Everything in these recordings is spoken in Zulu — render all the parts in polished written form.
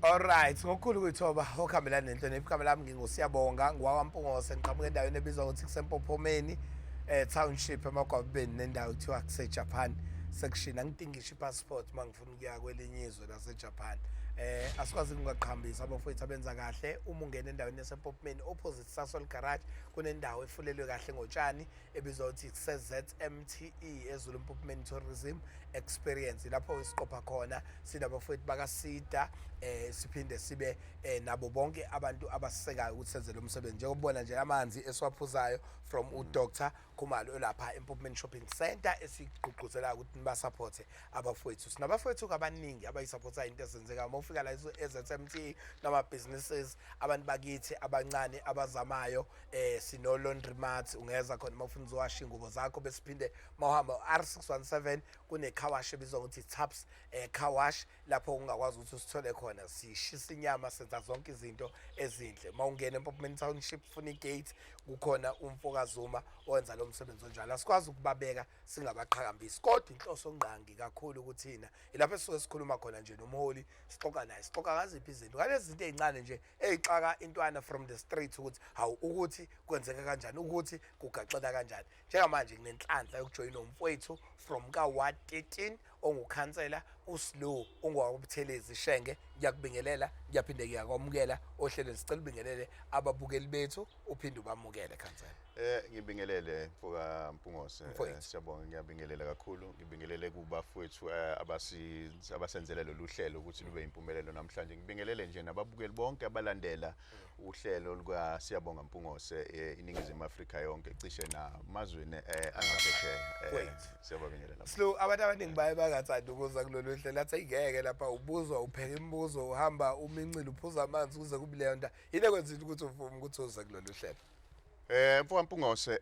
Alright, ngokukhulu ukuyithoba okuhambelana nenhlonipho, igama lami nginguSiyabonga ngowakwaMpungose, ngiqhamuka endaweni ebizwa ngokuthi kuseMpophomeni township eMagwabeni, nendawo kuthiwa kuseJapan section. Angidingi ngisho i-passport uma ngifuna ukuya kwelinye izwe laseJapan. Asikwazi ukungaqhambisi abafowethu abenza kahle. Uma ungena endaweni yaseMpophomeni opposite Sasol Garage, kunendawo efulelwe kahle ngotshani ebizwa ukuthi kuse-ZMTE, eZulu Mpophomeni Tourism Experience, lapho siqopha khona sinabafowethu bakaSida, siphinde sibe nabo bonke abantu abasisekayo ukuthi senze lo msebenzi, njengokubona nje amanzi esiwaphuzayo from uDr Khumalo olapha eMpophomeni Shopping Center, esigqugquzela ukuthi nibasupporte abafowethu. Sinabafowethu abaningi abayisupportayo into ezenzekayo. Uma ufika la e-ZMT nama-businesses, abantu bakithi abancane abazamayo, sino laundry mat, ungeza khona uma ufuna uzowasha ingubo zakho. Besiphinde mawuhamba R617 kune car wash ebizwa ngokuthi Taps car wash, lapho ungakwazi ukuthi usithole khona, sishisa inyama, senza zonke izinto ezinhle. Mawungena eMpophomeni Township, funa igate, kukhona umfokaZuma owenza lo msebenzi onjalo. Asikwazi ukubabeka singabaqhakambisi, kodwa inhloso ngqangi kakhulu kuthina ilapho esisuke sikhuluma khona nje nomholi, sixoxa naye, sixoxa ngaziphi izinto, ngalezi zinto ey'ncane nje ey'xaka intwana from the street, ukuthi hawu, ukuthi kwenzeka kanjani, ukuthi kugaxela kanjani. Njengamanje nginenhlanhla yokujoyina umfowethu from ka-ward 13 ongukhansela uSlow ongowakwaButhelezi Shenge. Ngiyakubingelela, ngiyaphinde ngiyakwamukela ohlelweni. Sicela ubingelele ababukeli bethu, uphinde ubamukele, khansela. Ngibingelele mfoka Mpungose. Mfowethu. Siyabonga, ngiyabingelela kakhulu. Ngibingelele kubafowethu abasenzele lolu hlelo ukuthi lube impumelelo namhlanje. Ngibingelele nje nababukeli bonke abalandela uhlelo luka Siyabonga Mpungose, iNingizimu Afrika yonke, cishe namazweni angaphesheya. Mfowethu. Siyababingelela. Slow, abantu abaningi baye bangathandi ukuza kulolu hlelo, athi ayingeke lapha ubuzwa, upheka imibuzo, uhamba umincile, uphuza amanzi kuze kube leyo nto. Yini ekwenzile ukuthi uvume ukuthi uze kulolu hlelo? Mfoka Mpungose,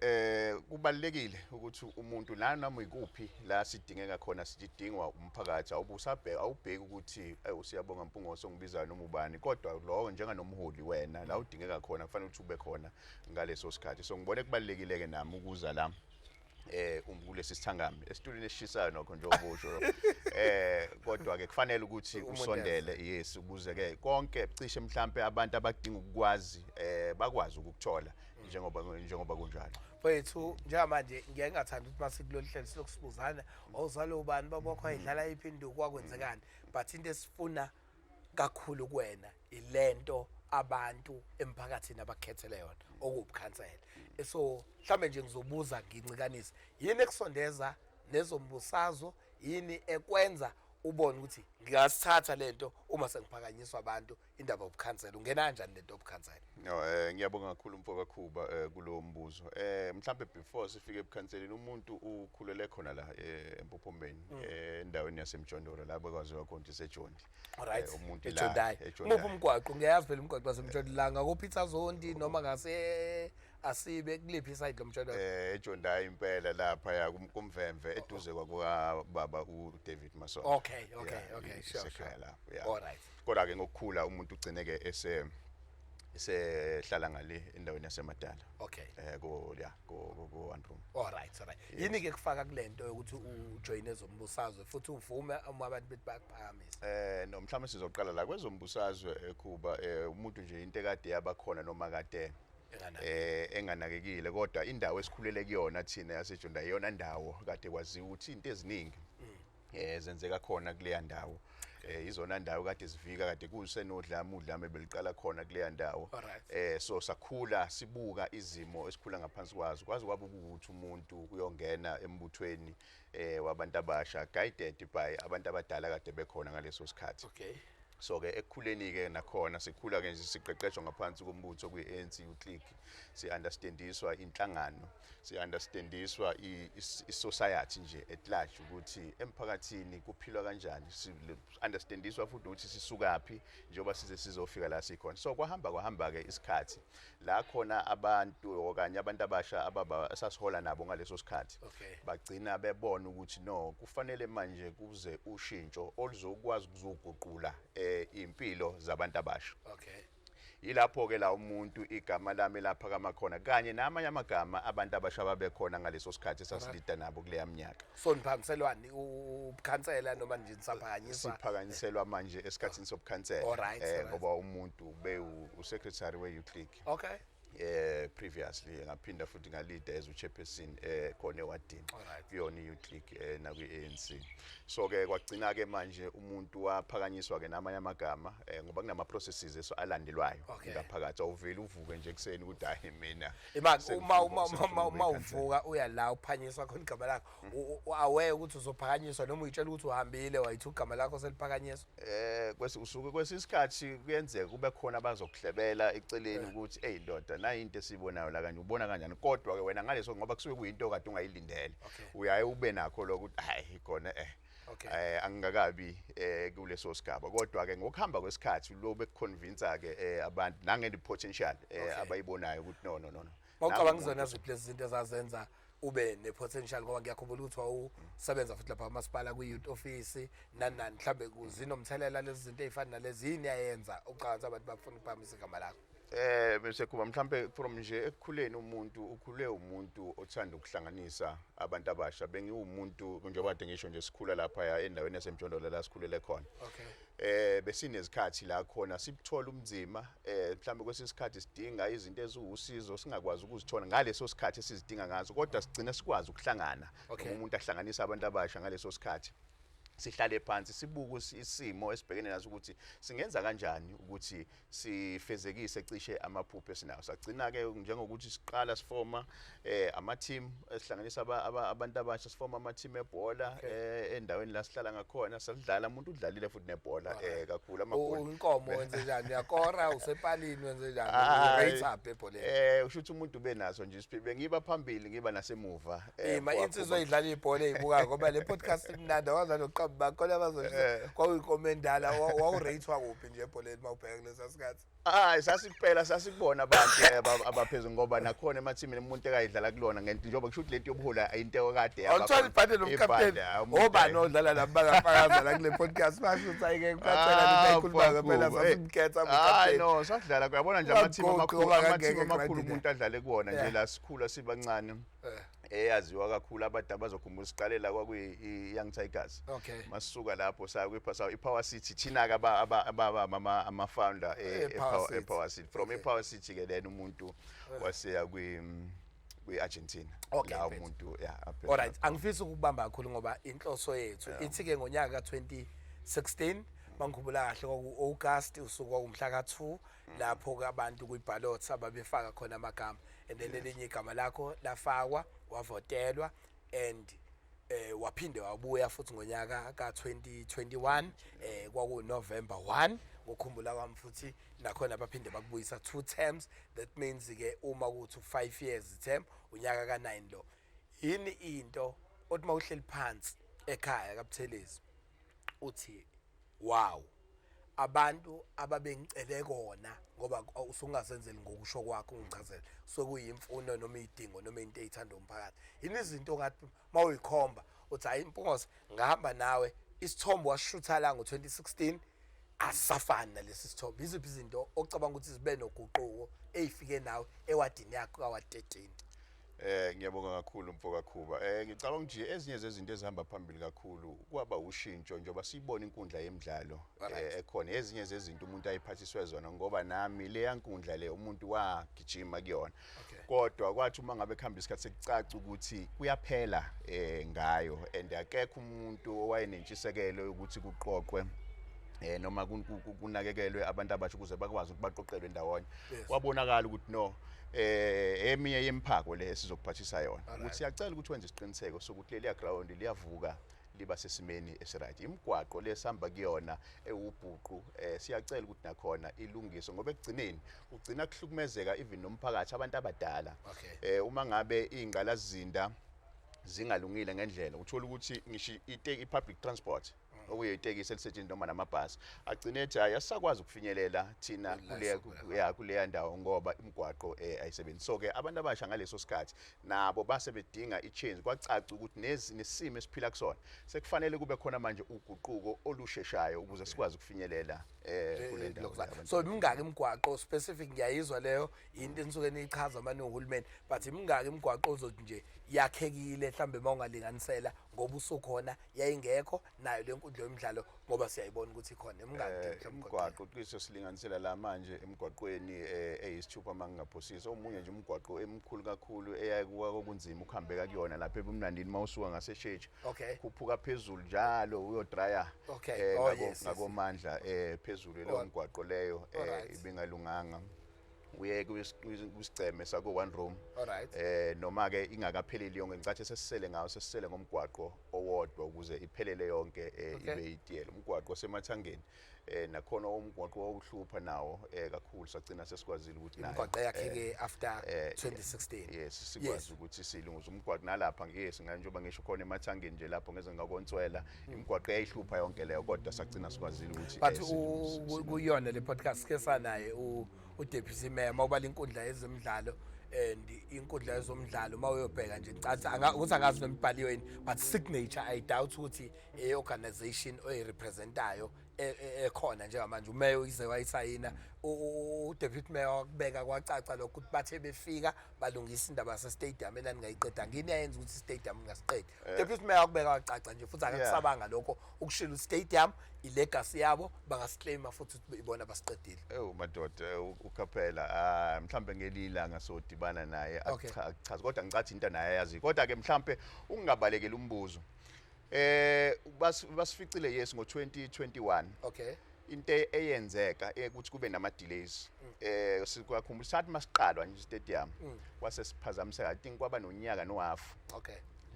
kubalekile ukuthi umuntu la noma ikuphi la sidingeka khona, sidingwa umphakathi, awubusabheka, awubheki ukuthi uSiyabonga Mpungose ongibizayo noma ubani, kodwa lo njenganomholi wena la udingeka khona kufanele ukuthi ube khona ngaleso sikhathi. So ngibone kubalekile ke nami ukuza la kulesi sithangami esitulweni esishisayo nokho njengoba usho, kodwa ke kufanele ukuthi Umuntu usondele, yes, ukuze ke konke cishe mhlambe abantu abadinga ukukwazi bakwazi ukukuthola njengoba kunjalo. Mfowethu, njengamanje ngiye ngingathanda ukuthi mase kulolu hlelo silokhu sibuzana ozalo ubani, babokho ayidlala iphi induku, kwakwenzekani, but into esifuna kakhulu kuwena ilento abantu emphakathini abakhethele yona, okuwubukhansela. So mhlambe nje ngizobuza ngincikanise, yini ekusondeza nezombusazwe? Yini ekwenza ubone ukuthi ngingasithatha lento uma sengiphakanyiswa abantu, indaba yobukhansela? Ungena kanjani lento yobukhansela? No, ngiyabonga kakhulu mfoka Khuba kulowo mbuzo. Mhlambe before sifike ebukhanseleni, umuntu ukhulele khona la eMpophomeni, endaweni yaseMjondoro, la bekwaziwa khona ukuthi iseJondi. Umuntu la eJondayi. eJondayi. Muphi umgwaqo? Ngiyayazi phela umgwaqo waseMjondoro la ngakoPeter Zondi noma ngase asibe kuliphi iside lomjondoro? EJondayi impela, lapha ya kumvemve eduze kwakuka baba uDavid Masondo. Okay. Yeah, isekhaya lapho, yeah. Kodwa ke ngokukhula umuntu ugcine ke esehlala ngale endaweni yaseMadala. Ko ya ko one room. All right. Yini ke kufaka kulento yokuthi ujoyine ezombusazwe futhi uvume uma abantu bethi bayakuphakamisa? No, mhlawumbe sizoqala la kwezombusazwe eKhuba, umuntu nje into ekade yabakhona noma kade Enganaki. Enganakekile, kodwa indawo esikhulele kuyona thina yaseJonda iyona ndawo kade kwaziwa ukuthi into eziningi zenzeka khona kuleya ndawo. Izona ndawo kade zivika, kade kusenodlame, udlame beliqala khona kuleya ndawo. So sakhula sibuka izimo esikhula ngaphansi kwazo, kwaze kwaba ukuthi umuntu uyongena embuthweni wabantu abasha guided by abantu abadala kade bekhona ngaleso sikhathi. So ke ekukhuleni ke nakhona sikhula ke nje siqeqeshwa ngaphansi kombutho kwi-ANC Youth League, si-understandiswa inhlangano, si-understandiswa i-society nje at large, ukuthi emphakathini kuphilwa kanjani, si-understandiswa futhi ukuthi sisukaphi njengoba size sizofika la sikhona. So kwahamba kwahamba ke isikhathi la khona abantu okanye abantu abasha ababa esasihola nabo ngaleso sikhathi bagcina bebona ukuthi no, kufanele manje kuze ushintsho oluzokwazi ukuzoguqula impilo zabantu abasha. Yilapho ke la umuntu igama lami laphakama khona kanye namanye amagama abantu abasha babekhona ngaleso sikhathi esasilida nabo kuleya minyaka. So niphakamiselwani ubukhansela noma nje nisaphakanyiswa? Siphakanyiselwa manje esikhathini sobukhansela. Alright. Ngoba umuntu ube usecretary we-youth league. Previously ngaphinda futhi ngalida as uchairperson khona ewadini kuyona i-youth league nakwi-ANC. So ke kwagcina ke manje umuntu waphakanyiswa ke namanye amagama ngoba kunama processes eso alandelwayo ngaphakathi. Awuveli uvuke nje ekseni ukuthi, "Hayi, mina Imaki sengifuna uma uma sengifuna uma uma ukuba ikhansela." uvuka uya la uphanyiswa khona igama lakho, aware ukuthi uzophakanyiswa noma uyitshela ukuthi uhambile wayithi igama lakho seliphakanyiswa? Kwesi usuke kwesisikhathi kuyenzeka kube khona abazokuhlebela eceleni ukuthi, "Hey ndoda, nayi into esibonayo la kanje, ubona kanjani?" Kodwa ke wena ngaleso, ngoba kusuke kuyinto kade ungayilindele, uyaye ube nakho lokho ukuthi, "Hayi khona angingakabi kuleso sigaba." Kodwa ke ngokuhamba kwesikhathi lo bekuconvince ke abantu nange potential abayibonayo ukuthi, "No, no, no, no." Mawucabanga Nangu izona umuntu. Ziphi lezi zinto ezazenza ube ne-potential? Ngoba ngiyakhumbula ukuthi wawusebenza futhi lapha kumasipala kwi-youth office, nani nani. Mhlawumbe zinomthelela lezi zinto ey'fana nalezi, yini yayenza ucabanga ukuthi abantu bafuna ukuphakamisa igama lakho? Bese kuba mhlambe from nje ekukhuleni, umuntu ukhule umuntu othanda ukuhlanganisa abantu abasha. Bengiwumuntu, njengoba kade ngisho nje, sikhula lapha ya endaweni yaseMjondolo la sikhulele khona. Besinezikhathi la khona sibuthola umzima, mhlambe kwesinye isikhathi sidinga izinto eziwusizo, singakwazi ukuzithola ngaleso sikhathi esizidinga ngazo, kodwa sigcina sikwazi ukuhlangana. Noma umuntu ahlanganisa abantu abasha ngaleso sikhathi, sihlale phansi, sibuke isimo esibhekene naso ukuthi singenza kanjani ukuthi sifezekise cishe amaphupho esinawo. Sagcina ke njengokuthi siqala sifoma ama team esihlanganisa abantu abasha, sifoma ama team ebhola endaweni la sihlala ngakhona. Sadlala, umuntu udlalile futhi nebhola kakhulu, amagoli. Inkomo wenze njani? Uyakora, usepalini, wenze njani? Hayi, Rate up ebholeni? Usho ukuthi umuntu ubenaso nje isiphiwo, bengiba phambili, ngiba nasemuva. Ima insizwa idlala ibhola eyibuka, ngoba le podcast imnandi, awaza noqamba bakhona abazosho kwakuyinkomo endala. Wawurate-wa kuphi nje ebholeni mawubheka kulesa sikhathi? Hayi, sasikuphela sasikubona abantu abaphezulu, ngoba nakhona emathimini umuntu ekayidlala kulona ngento, njengoba kusho ukuthi lento yobuhola ayinto ekade yaba Awuthola khona. ibhande nomkapteni? Ibhande, hayi, umuntu Obani odlala labo bangafakaza la kule podcast, basho ukuthi ayike ukhathela Ah, lento ayikhuluma ngempela. Mfowethu, Sasimkhetha hayi umkapteni. No, sasidlala, uyabona nje amathimi Ungaguqi amakhulu, ngoba amathimi kangeke amakhulu grandini. umuntu adlale kuwona nje la sikhula sibancane, eyaziwa kakhulu, abantu abazokhumbula, siqalela kwakuyi-Young Tigers. Masisuka lapho saya i-Power City. Thina-ke ama-founder E-Power City. e-Power City. From e-Power City ke then umuntu waseya kwi-Argentina la umuntu ya apha. Alright, angifisi ukubamba kakhulu ngoba inhloso yethu ithi ke ngonyaka ka-2016, mangikhumbula kahle, kwaku-August, usuku kwakumhla ka-2, lapho ke abantu kwi-ballot ababefaka khona amagama and then elinye igama lakho lafakwa, wavotelwa and waphinde wabuya futhi ngonyaka ka-2021, kwaku November 1 ngokhumbula kwami, futhi nakhona baphinde bakubuyisa two terms. That means ke uma kuthi 5 years term, unyaka ka9 lo. Yini into othi mawuhleli phansi ekhaya kaButhelezi uthi, "Wow, abantu ababengicele kona"? Ngoba usungasenzeli ngokusho kwakho, ungichazele sokuyimfuno noma idingo noma into eyithanda umphakathi. Yini izinto ongathi mawuyikhomba uthi, "Hayi Mpungose, ngahamba nawe, isithombe washutha la ngo-2016 asafani nalesi sithombe"? Iziphi izinto ocabanga ukuthi zibe noguquko ey'fike nawe ewadini yakho kawa 13? Ngiyabonga kakhulu, mfo kaKhuba. Ngicabanga nje ezinye zezinto ezihamba phambili kakhulu kwaba ushintsho njengoba siyibona inkundla yemidlalo ekhona. Ezinye zezinto umuntu ayiphathiswe zona, ngoba nami leya nkundla le umuntu wagijima kuyona. Kodwa kwathi uma ngabe kuhamba isikhathi sekucaca ukuthi kuyaphela ngayo and akekho umuntu owayenentshisekelo yokuthi kuqoqwe noma kunakekelwe abantu abasha ukuze bakwazi ukuthi baqoqelwe ndawonye. Kwabonakala ukuthi no, eminye yemphako le esizokuphathisa yona ukuthi siyacela ukuthi wenze isiqiniseko sokuthi leliya ground liyavuka, liba sesimeni esiright. Imigwaqo lesihamba kuyona ewubhuqu, siyacela ukuthi nakhona ilungiswe, ngoba ekugcineni ugcina kuhlukumezeka even nomphakathi, abantu abadala. Uma ngabe ingqalasizinda zingalungile ngendlela, uthola ukuthi ngisho i-public transport Okuyitekisi elisetshenziswa noma namabhasi agcine ethi hayi, asisakwazi ukufinyelela thina kuleya ya kuleya ndawo ngoba imigwaqo ayisebenzi. So ke abantu abasha ngaleso sikhathi nabo base bedinga i-change. Kwacaca ukuthi nesimo esiphila kusona sekufanele kube khona manje uguquko olusheshayo ukuze sikwazi ukufinyelela kule ndawo Lokuzana. yabantu. So imingaki imigwaqo specific? Ngiyayizwa leyo into enisuke niyichaza manje uhulumeni, but imingaki imigwaqo ozothi nje yakhekile mhlambe uma ungalinganisela, ngoba usukhona, yayingekho nayo le nkundla yomdlalo, ngoba siyayibona ukuthi ikhona? Imingaki mhlawumbe imigwaqo? Imigwaqo qiso silinganisela la manje emgwaqweni eyisithupha mangingaphosisi. Omunye nje umgwaqo emkhulu kakhulu eyakuwa kunzima ukuhambeka kuyona lapha eBumnandini mawusuka ngaseSheshi, khuphuka phezulu njalo uyodraya ngakomandla phezulu, leyo mgwaqo leyo ibingalunganga. Uye kwisigceme sako one room, noma ke ingakapheleli yonke. Ngicathi sesisele ngawo, sesisele ngomgwaqo owodwa ukuze iphelele yonke, ibe itiyela. Umgwaqo osemathangeni nakhona umgwaqo wawuhlupha nawo kakhulu, sagcina sesikwazile ukuthi nayo Imigwaqo eyakheke after 2016? Yes, sikwazi ukuthi silungise umgwaqo nalapha. Yes, njengoba ngisho khona emathangeni nje lapho ngeze ngakontswela, imigwaqo eyayihlupha yonke leyo, kodwa sagcina sikwazile ukuthi But silungise. Kuyona le podcast ke sanaye uDeputy Mayor, mawubala inkundla yezemidlalo and inkundla yezomdlalo, mawuyobheka nje ngicathi ukuthi angazi noma ibhaliwe yini, but signature, I doubt ukuthi e-organization oyirepresentayo ekhona njengamanje umeya ize wayisayina. UDeputy Mayor wakubeka kwacaca lokho ukuthi bathe befika balungisa indaba yase-stadium enaningayiqeda ngini, yayenza ukuthi i-stadium ingasiqedi. Deputy Mayor wakubeka kwacaca nje futhi akakusabanga lokho ukushila stadium, ilegacy yabo bangasiclaima futhi ukuthi ibona basiqedile. Ewu madoda, ukhaphela, ah, mhlambe ngelinye ilanga sodibana naye akuchaze, kodwa ngicathi into naye ayazi. Kodwa ke mhlambe ungabalekeli umbuzo, basificile, yes, ngo2021. Into eyenzeka ukuthi kube nama delays, sikwakhumbula sathi masiqalwa nje stadium kwase siphazamiseka. I think kwaba nonyaka nohalf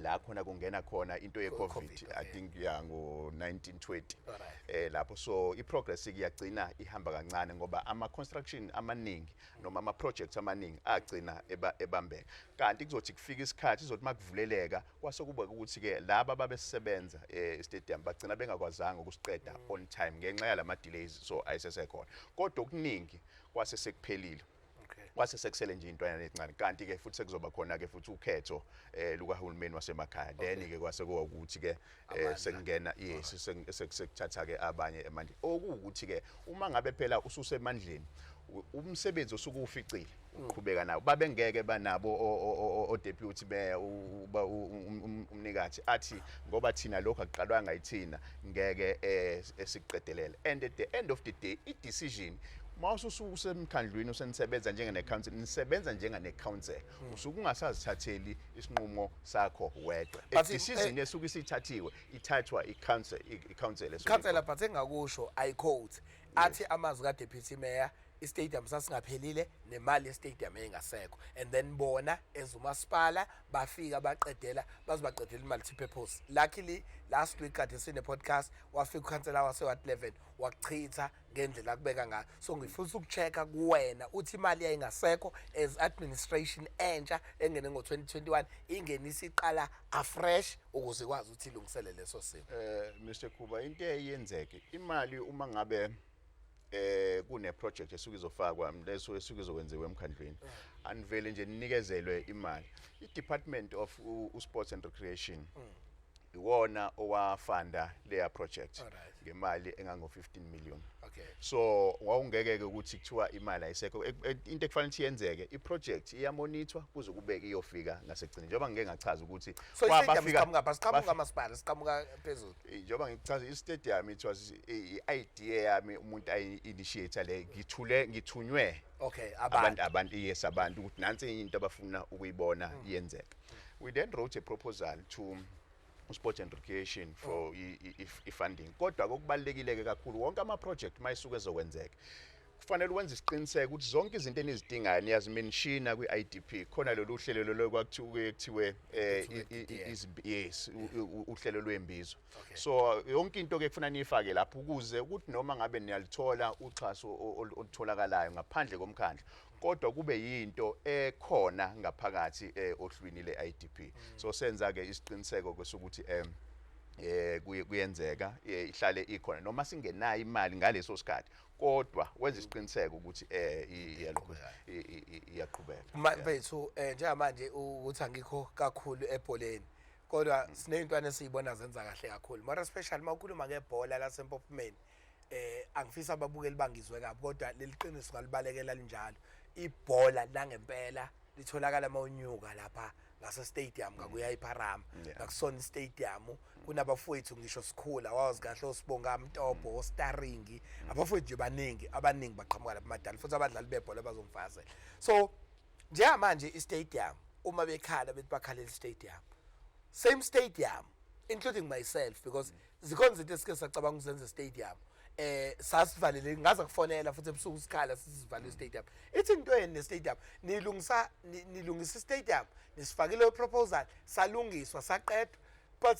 la khona kungena khona into ye-COVID. COVID, I think ya ngo 1920 lapho. So i-progress iyagcina ihamba kancane ngoba ama construction amaningi noma ama projects amaningi agcina ebambeka, kanti kuzothi kufika isikhathi izothi makuvuleleka kwase kuba ukuthi ke laba babesebenza stadium bagcina bengakwazanga ukusiqeda on time ngenxa yalama delays. So ayisesekhona, kodwa okuningi kwase sekuphelile, kwase sekusele nje intwana encane. Kanti ke futhi sekuzoba khona ke futhi ukhetho lukahulumeni wasemakhaya, then ke kwase kuba ukuthi ke Amandla. Sekungena, yes, sekuthatha ke abanye emandleni, okuwukuthi ke uma ngabe phela ususemandleni, umsebenzi osuke uficile uqhubeka nawo. Babengeke banabo o deputy mayor, umnikathi athi ngoba thina lokho akuqalwanga yithina, ngeke sikuqedelele. And at the end of the day, i decision mawususuke usemkhandlwini, usenisebenza njengene-council, nisebenza njengane-council, usuke ungasazithatheli isinqumo sakho wedwa. But, Decision esuke isithathiwe ithathwa i-council, i-council esuke Khansela, but engakusho, I quote, athi amazwi ka-deputy mayor, istadium sasingaphelile nemali yestadium eyingasekho, and then bona as umasipala bafika baqedela, bazibaqedela i-multi-purpose. Luckily last week kade sine-podcast, wafika ukhansela wase-ward 11 wakuchitha ngendlela akubeka ngayo. So ngifisa ukucheck-a kuwena, uthi imali yayingasekho, as administration entsha engene ngo-2021 ingenisa iqala afresh ukuze ikwazi ukuthi ilungisele leso simo? Mr Kuba, into eyenzeke, imali uma ngabe kune project esuke izofakwa, leso esuke izokwenziwa emkhandlwini, anivele nje nikezelwe imali. I Department of Sports and Recreation iwona owafunda leya project ngemali engango 15 million. So wawungeke ke ukuthi kuthiwa imali ayisekho. Into ekufanele ukuthi yenzeke, i-project iyamonitor kuze kube iyofika ngasekugcineni, njengoba ngike ngachaza ukuthi So i-stadium siqhamuka pha, siqhamuka masipala, siqhamuka phezulu? Njengoba ngikuchaza, i-stadium, it was i-idea yami, umuntu ayi-initiate le, ngithule ngithunywe abantu. Abantu, yes, abantu ukuthi nansi into abafuna ukuyibona iyenzeka. We then wrote a proposal to Sport and Recreation for i-funding. Kodwa okubalulekile ke kakhulu, wonke ama project mayisuke ezokwenzeka kufanele wenze isiqiniseko ukuthi zonke izinto enizidingayo niyazimentiona kwi-IDP. Khona lolu hlelo lolo kwakuthiwe kuthiwe DDM. Yes, uhlelo lwembizo. So yonke into ke kufuna niyifake lapho ukuze ukuthi noma ngabe niyalithola uxhaso olutholakalayo ngaphandle komkhandlu, kodwa kube yinto ekhona ngaphakathi ohlwini le-IDP. So senza ke isiqiniseko kwesokuthi Kuyenzeka ihlale ikhona noma singenayo imali ngaleso sikhathi, kodwa wenza isiqiniseko ukuthi iyaqhubeka. Mfethu, njengamanje ukuthi angikho kakhulu ebholeni, kodwa siney'ntwana esiyibona zenza kahle kakhulu, more especially uma ukhuluma ngebhola laseMpophomeni. Angifisa ababukeli bangizwe kabi, kodwa leli qiniso ngalibalekela linjalo. Ibhola langempela litholakala uma unyuka lapha ngase stadium ngakuya iParama. Ngakusona istadium kunabafowethu, ngisho sikhula wazi kahle, osibonga Mtobho, ostaringi, abafowethu nje baningi, abaningi baqhamuka lapha emadala futhi abadlali bebhola bazongifazela. So njengamanje istadium, uma bekhala bethi bakhalela istadium, same stadium, including myself, because zikhona izinto esike sacabanga ukuzenza stadium, sasivalele, ngaze kufonela futhi ebusuku sikhala sisivale stadium. Ithi into yeni ne-stadium nilungisa, nilungisa istadium, nisifakile proposal, salungiswa, saqedwa, but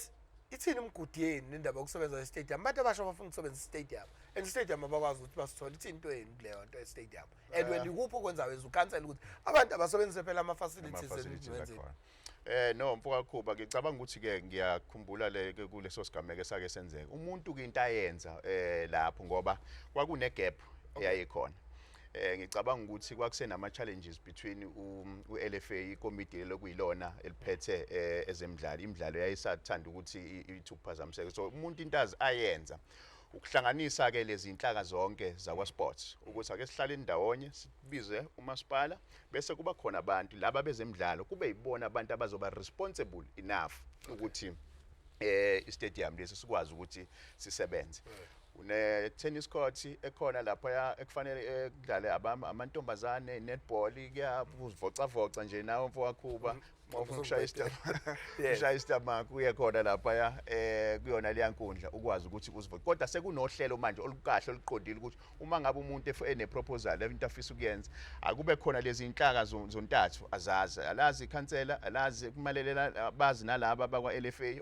ithini imigudi yenu nendaba yokusebenza e-stadium? Abantu abasha bafuna ukusebenzisa i-stadium and i-stadium abakwazi ukuthi basithole. Ithini into yenu kuleyo nto e-stadium? And wena ikuphi okwenzayo as ukhansela ukuthi abantu abasebenzise phela ama-facilities? Ama-facilities Wenzeni? Akhona. No, mfokaKhuba, ngicabanga ukuthi ke ngiyakhumbula le ke kuleso sigameko esake senzeka. Umuntu ke into ayenza lapho, ngoba kwakune gap eyayikhona. Ngicabanga ukuthi kwakusenama challenges between u-LFA, ikomiti lokuyilona eliphethe ezemidlalo. Imidlalo yayisathanda ukuthi ithi ukuphazamiseka. So umuntu into azi ayenza ukuhlanganisa ke lezi inhlaka zonke zakwa sports ukuthi ake sihlale ndawonye, sibize umasipala, bese kuba khona abantu laba bezemidlalo, kube yibona abantu abazoba responsible enough ukuthi istadium lesi sikwazi ukuthi sisebenze. Une tennis court ekhona lapha ekufanele kudlale amantombazane, netball, kuyavocavoca nje nawe mfokaKhuba uma ufuna ukushaya ushaya istamach, uye khona lapha kuyona leya nkundla ukwazi ukuthi uzivoce. Kodwa sekunohlelo manje olukahle oluqondile ukuthi uma ngabe umuntu ene proposal, into afisa ukuyenza, akube khona lezi inhlaka zontathu azazi, alazi ikhansela, alazi kumalelela, bazi nalaba bakwa LFA,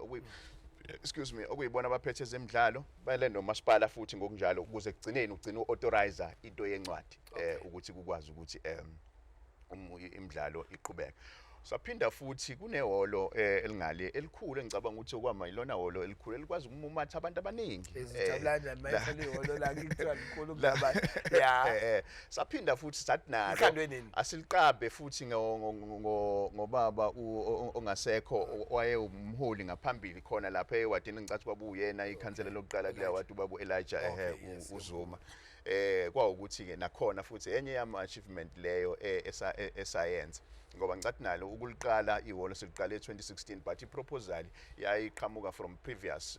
excuse me, okuyibona abaphethe ezemidlalo, bale nomasipala futhi ngokunjalo, ukuze kugcineni ugcine uauthorize into yencwadi ukuthi kukwazi ukuthi imidlalo iqhubeke. Saphinda futhi kunehholo elingale elikhulu, engicabanga ukuthi okwama ilona hholo elikhulu elikwazi ukumumatha abantu abaningi. Izijabula kanjani mayithola ihholo lakhe kuthiwa likhulu kunabantu ya? Saphinda futhi sathi nalo Likhandwe nini? Asiliqambe futhi ngobaba ongasekho, owaye umholi ngaphambili khona lapha ewadini, ngicathi kwabuyena ikhansela lokuqala kuleya wadi, ubaba uElijah uZuma. Kwawukuthi ke nakhona futhi enye yama achievement leyo esayenza, ngoba ngicathi nalo ukuliqala ihholo siliqale e2016, but iproposal yayiqhamuka from previous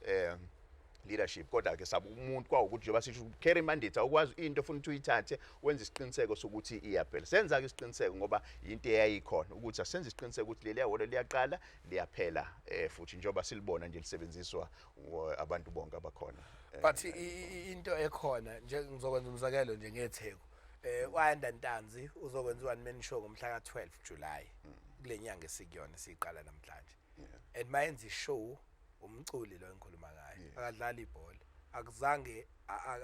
leadership. Kodwa ke sabe umuntu kwawukuthi njengoba sisho carry mandate, awukwazi into ofuna ukuthi uyithathe wenze isiqiniseko sokuthi iyaphela. Senza ke isiqiniseko ngoba into eyayikhona ukuthi asenze isiqiniseko ukuthi leliya hholo liyaqala liyaphela, futhi njengoba silibona nje lisebenziswa abantu bonke abakhona. But into ekhona nje, ngizokwenza umzekelo nje ngeTheku, uAyanda Ntanzi uzokwenza one man show ngomhla ka12 July kule nyanga esikuyona siyiqala namhlanje, and mayenza ishow, umculi lo engikhuluma ngayo, akadlali ibhola, akuzange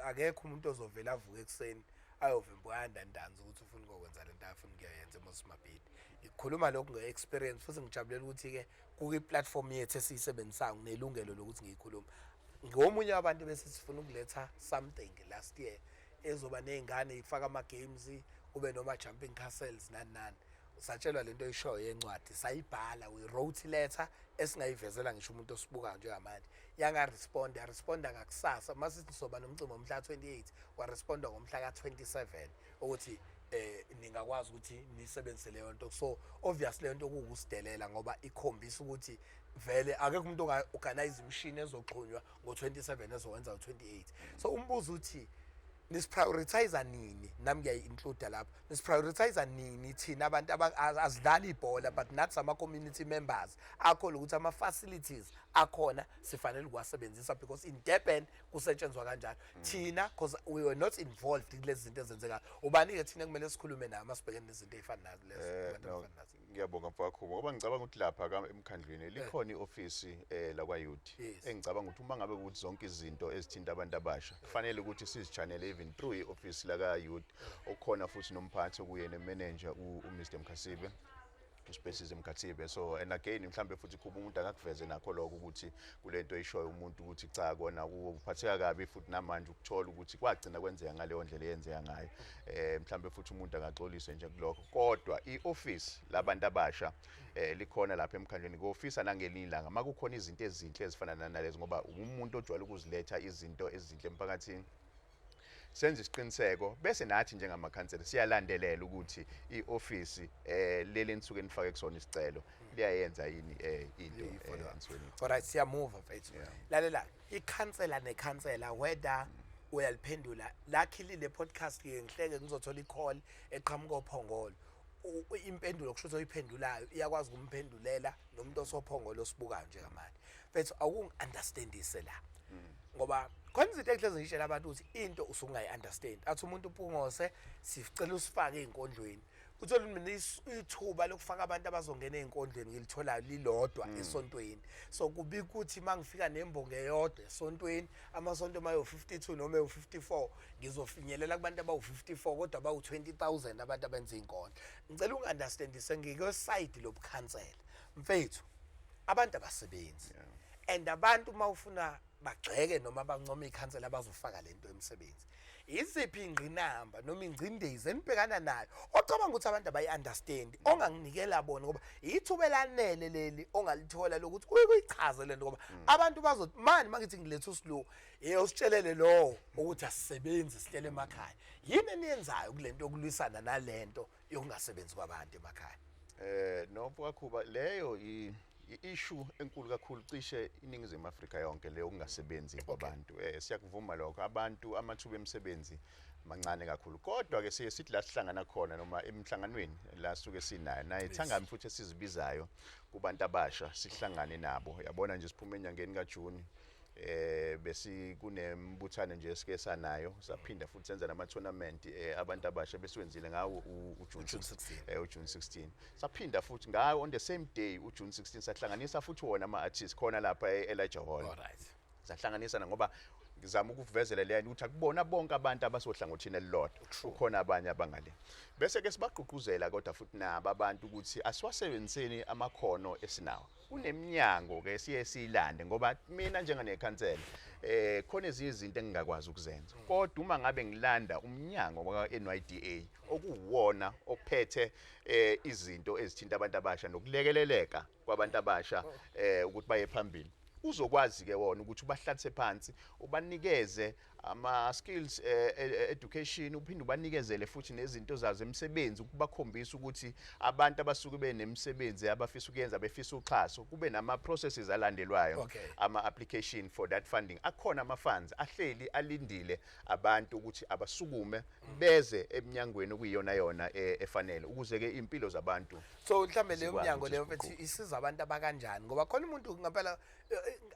akekho umuntu ozovela avuke ekuseni ayovimba uAyanda Ntanzi ukuthi ufuna ukwenza lento afuna ukuyenza eMoses Mabhida. Ikhuluma lokhu nge-experience futhi ngijabulela ukuthi-ke kukwi-platform yethu esiyisebenzisayo nginelungelo lokuthi ngiyikhuluma. Ngomunye wabantu bese sifuna ukuletha something last year ezoba ney'ngane, ifake ama-games, kube noma jumping castles, nani nani. Satshelwa lento oyishoyo yencwadi, sayibhala, we wrote letter esingayivezela ngisho umuntu osibukayo njengamanje, yangaresponda, yaresponda ngakusasa. Uma sithi soba nomcimbi ngomhla ka-28, waresponda ngomhla ka-27 ukuthi ningakwazi ukuthi nisebenzise leyo nto. So obviously leyo nto kuwukusidelela, ngoba ikhombisa ukuthi vele akekho umuntu onga-organize imishini ezoxhunywa ngo-27 ezowenza ngo-28. So umbuzo uthi nisiprioritize nini? Nami ngiyayi-include lapho. Nisiprioritize nini thina abantu azidlali ibhola, but nathi sama-community members akhona ukuthi ama-facilities akhona sifanele ukuwasebenzisa, because in Durban kusetshenzwa kanjalo. Thina, because we were not involved kulezi zinto ezenzekayo, ubani-ke thina kumele sikhulume naye uma sibhekene nezinto ey'fana nalezo, abantu No, abafana nazo? Ngiyabonga mfowakhuba, ngoba ngicabanga ukuthi lapha emkhandlwini likhona i-ofisi lakwa youth, engicabanga ukuthi uma ngabe ukuthi zonke izinto ezithinta abantu abasha kufanele ukuthi sizichanele even through i-ofisi laka youth, okukhona futhi nomphathi okuyena manager uMr Mkhasibe. uSiphesihle Mkhathibe. So and again, mhlambe futhi kuba umuntu akakuveze nakho lokho ukuthi kulento ishoyo umuntu ukuthi cha, kona kuphatheka kabi futhi namanje ukuthola ukuthi kwagcina kwenzeka ngaleyo ndlela eyenzeka ngayo. Mhlambe futhi umuntu angaxolise nje kulokho, kodwa ioffice labantu abasha likhona lapha emkhandlweni kofisa nangelinye ilanga makukhona izinto ezinhle ezifana nalezi, ngoba umuntu ojwayele ukuziletha izinto ezinhle emphakathini, senze isiqiniseko bese nathi njengamakhansela siyalandelela ukuthi iofisi leli enisuke nifake kusona isicelo liyayenza yini into I-follow up. Enisuke Alright, siyamuva, mfethu. Lalela, ikhansela nekhansela, whether uyaliphendula luckily le podcast ke ngihleke ngizothola i-call eqhamuka oPhongolo. Impendulo kusho ukuthi oyiphendulayo iyakwazi ukumphendulela nomuntu osoPhongolo osibukayo njengamanje. Mfethu, awungi-understandise la, ngoba khona izinto engihlezi ngitshela abantu ukuthi into usungayi-understand. Athi umuntu, "Mpungose, sicela usifake ey'nkondlweni." Uthole mina ithuba lokufaka abantu abazongena ey'nkondlweni ngilitholayo lilodwa esontweni. So kubika ukuthi uma ngifika nembongo eyodwa esontweni, amasonto mayo-52 noma ewu-54, ngizofinyelela kubantu abawu-54, kodwa abawu-20 000 abantu abenza iy'nkondlo. Ngicela ungi-understandise ngikwe-side lobukhansela, mfethu. Abantu abasebenzi and abantu uma ufuna bagxeke noma bancome ikhansela, abazofaka lento emsebenzi, iziphi ingqinamba noma ingcindezi enibhekana nayo ocabanga ukuthi abantu abayi-understand onganginikela bona, ngoba ithuba elanele leli ongalithola lokuthi uye kuyichaze lento, ngoba abantu bazothi mani mangithi ngiletha usilu ye usitshelele lowo ukuthi asisebenzi, sihlele emakhaya. Yini eniyenzayo kulento yokulwisana nalento yokungasebenzi kwabantu emakhaya? No, mfowakhuba, leyo i-issue enkulu kakhulu cishe iNingizimu Afrika yonke leyo, kungasebenzi kwabantu. Siyakuvuma lokho, abantu amathuba emisebenzi mancane kakhulu, kodwa ke siye sithi la sihlangana khona noma emhlanganweni la suke sinayo naye thangami futhi esizibizayo kubantu abasha, sihlangane nabo. Yabona nje, siphume enyangeni kaJuni, besi kunembuthano nje esike sanayo, saphinda futhi senza nama tournament abantu abasha besiwenzile ngawo uJune uJune 16. 16. uJune 16 saphinda futhi ngawo on the same day uJune 16 sahlanganisa futhi wona ama artists khona lapha e-Elijah Hall. Sahlanganisa ngoba ngizama ukukuvezela leyo ukuthi akubona bonke abantu abasohlangothini elilodwa, kukhona abanye abangale. Bese ke sibagqugquzela kodwa futhi nabo abantu ukuthi asiwasebenziseni amakhono esinawo. Kuneminyango ke siye siyilande, ngoba mina njenganekhansela khona ezinye izinto engingakwazi ukuzenza, kodwa uma ngabe ngilanda umnyango waka NYDA okuwona ophethe izinto ezithinta abantu abasha nokulekeleleka kwabantu abasha ukuthi baye phambili, uzokwazi ke wona ukuthi ubahlalise phansi, ubanikeze ama skills education, uphinde ubanikezele futhi nezinto zazo emsebenzi, ukubakhombisa ukuthi abantu abasuke benemisebenzi abafisa ukuyenza, befisa uxhaso, kube nama processes alandelwayo, ama application for that funding. Akhona ama funds ahleli alindile abantu ukuthi abasukume beze eminyangweni okuyiyona yona efanele ukuze ke impilo zabantu So mhlambe leyo zikwazi mnyango ukuthi leyo, ziguquke. mfethu, isiza abantu abakanjani? Ngoba khona umuntu ngempela,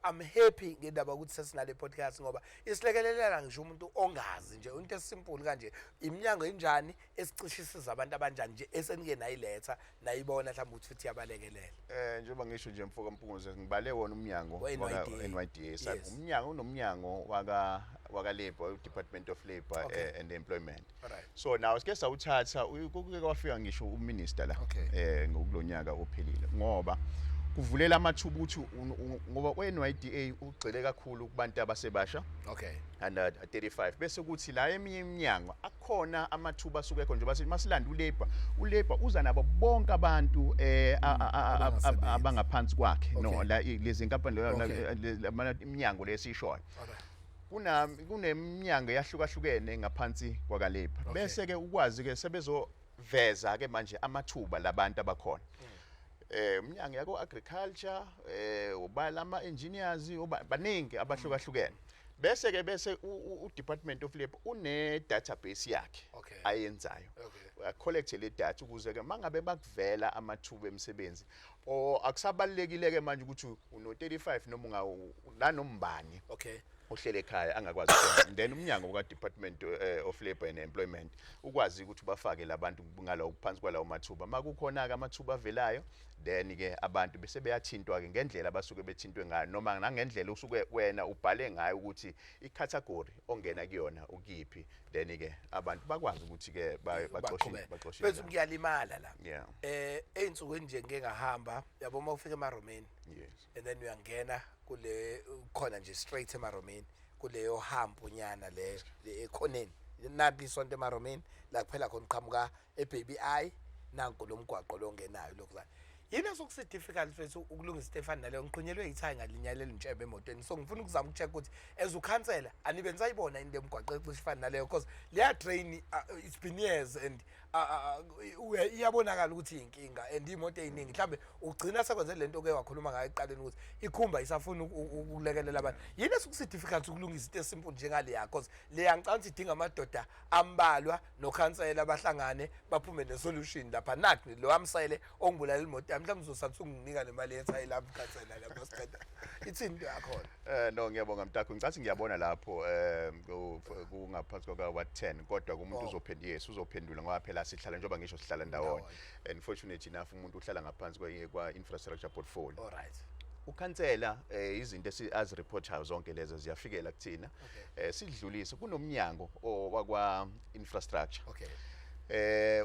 I'm happy ngendaba ukuthi sesinale podcast, ngoba isilekelela ngisho umuntu ongazi nje into esimple kanje. Iminyango enjani esicishe isiza abantu abanjani nje esenike nayiletha nayibona mhlawumbe ukuthi futhi iyabalekelela? Njengoba ngisho nje, mfoka Mpunguze, ngibale wona umnyango We-NYDA. waka NYDA. Umnyango unomnyango waka Labor, Department of Labor and Employment. So now sike sawuthatha, kuke kwafika ngisho uminister la ngokulonyaka ophelile, ngoba kuvulela amathuba ukuthi ngoba u-NYDA ugxile kakhulu kubantu abasebasha under 35, bese kuthi la eminye iminyango akhona amathuba asuke khona. Njengoba sithi masilanda uLabor, uLabor uza nabo bonke abantu Abangasebenzi. abangaphansi kwakhe, no, la lezi nkampani, iminyango lesishoyo, kuna kuneminyango eyahlukahlukene ngaphansi kwakaLabor. Bese ke ukwazi ke sebezoveza ke manje amathuba labantu abakhona, umnyango yako agriculture, ubala ama engineers, baningi abahlukahlukene. Bese ke bese u Department of Labor une database yakhe ayenzayo, collect le data ukuze ke mangabe bakuvela amathuba emisebenzi o akusabalekile ke manje ukuthi uno 35 noma unga nanombani. Ohlele ekhaya angakwazi ukwenza, then umnyango ka Department of Labour and Employment ukwazi ukuthi bafake labantu ngalawo phansi kwalawo mathuba. Makukhona ke amathuba avelayo, then ke abantu bese beyathintwa ke ngendlela abasuke bethintwe ngayo noma nangendlela usuke wena ubhale ngayo ukuthi icategory ongena kuyona ukiphi, then ke abantu bakwazi ukuthi ke baxoshe Baqhubeke. Baxoshe. Bese ngiyalimala la. Ey'nsukwini nje ngike ngahamba, yabo, uma ufika emaromeni and then uyangena kule khona nje straight emaromeni kuleyo hump nyana le ekhoneni, nanti isonto emaromeni la kuphela khona, uqhamuka eBaby Eye, nanku lo mgwaqo lo ongenayo lokuzana. Yini esokusi difficult mfethu ukulungisa into efana naleyo? Ngiqhunyelwe ithayi ngalinyalela intshebe emotweni, so ngifuna ukuzama ukucheck ukuthi as ukhansela anibe nisayibona into emgwaqo ecishe ifana naleyo, because leya drain, it's been years and iyabonakala ukuthi iyinkinga and iy'moto ey'ningi mhlawumbe ugcina sekwenze le nto ke wakhuluma ngayo ekuqaleni ukuthi ikhumba isafuna ukulekelela abantu. Yini esukusi difficult ukulungisa into esimple njengaleya? Cause leya ngicabanga ukuthi idinga amadoda ambalwa nokhansela bahlangane baphume ne-solution lapha. Nathi lo wamsele ongibulala imoto yami, mhlawumbe uzosathi unginika le mali yethayi lami, khansela, lapho siqeda. Ithini into yakhona? No, ngiyabonga mntakho. Ngicathi ngiyabona lapho kungaphansi kwaka Ward 10, kodwa kumuntu uzophendula, yes, uzophendula ngoba phela sihlala, njengoba ngisho, sihlala ndawonye. And fortunate enough umuntu uhlala ngaphansi kwa infrastructure portfolio. All right. Ukhansela izinto azireportayo zonke lezo ziyafikela kuthina. Sidlulise kunomnyango wakwa infrastructure.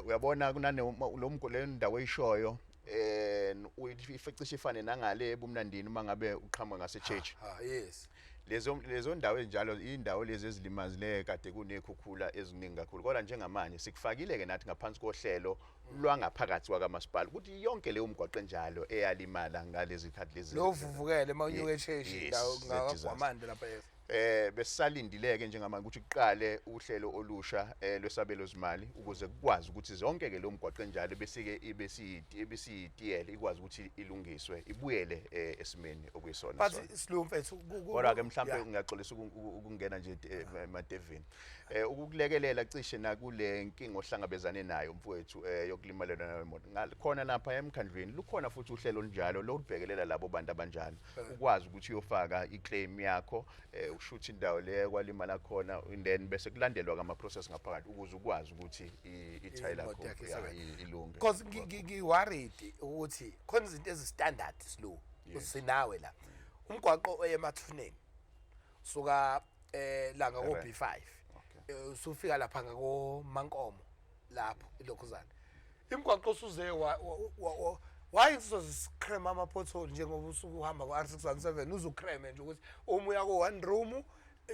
Uyabona kunane lo le ndawo eyishoyo icishe ifane nangale ebumnandini uma ngabe uqhamuka ngase church. Ah, yes. Lezo ndawo ezinjalo, indawo lezi ezilimazile kade kunekhukhula eziningi kakhulu, kodwa njengamanje sikufakile ke nathi ngaphansi kohlelo lwangaphakathi kwakamasipala ukuthi yonke leyo mgwaqo enjalo eyalimala ngalezi khathi lezi Lo vuvukele uma unyuka echeshi la ze-disaster. ngakagwamande lapha, yes. Besisalindileke njengamanje ukuthi kuqale uhlelo olusha lwesabelo zimali ukuze kukwazi ukuthi zonke ke lo mgwaqo enjalo besike ibesiyitiyele ikwazi ukuthi ilungiswe, ibuyele esimeni okuyisona But sona. Silu mfethu, Kodwa ke mhlambe ngiyaxolisa ukungena nje emadevini ukukulekelela cishe nakule nkinga ohlangabezane nayo mfowethu yokulimalelwa nayo imoto. Khona lapha emkhandlwini lukhona futhi uhlelo olunjalo lokubhekelela labo bantu abanjalo, ukwazi ukuthi uyofaka iclaim yakho, ushuthe indawo le kwalimala khona and then bese kulandelwa kama process ngaphakathi ukuze ukwazi ukuthi ithayi Imoto lakho yakho isebenze. ilunge. Because ngi-worried ukuthi khona izinto ezi-standard slow sinawe la umgwaqo oye emathuneni suka la ngako B5, usufika lapha ngako Mankomo lapho ilokhuzana imigwaqo usuze why sizozicrema ama-pothole njengoba usuke uhamba ku-R617, uzucreme nje ukuthi uma uya ko-one room,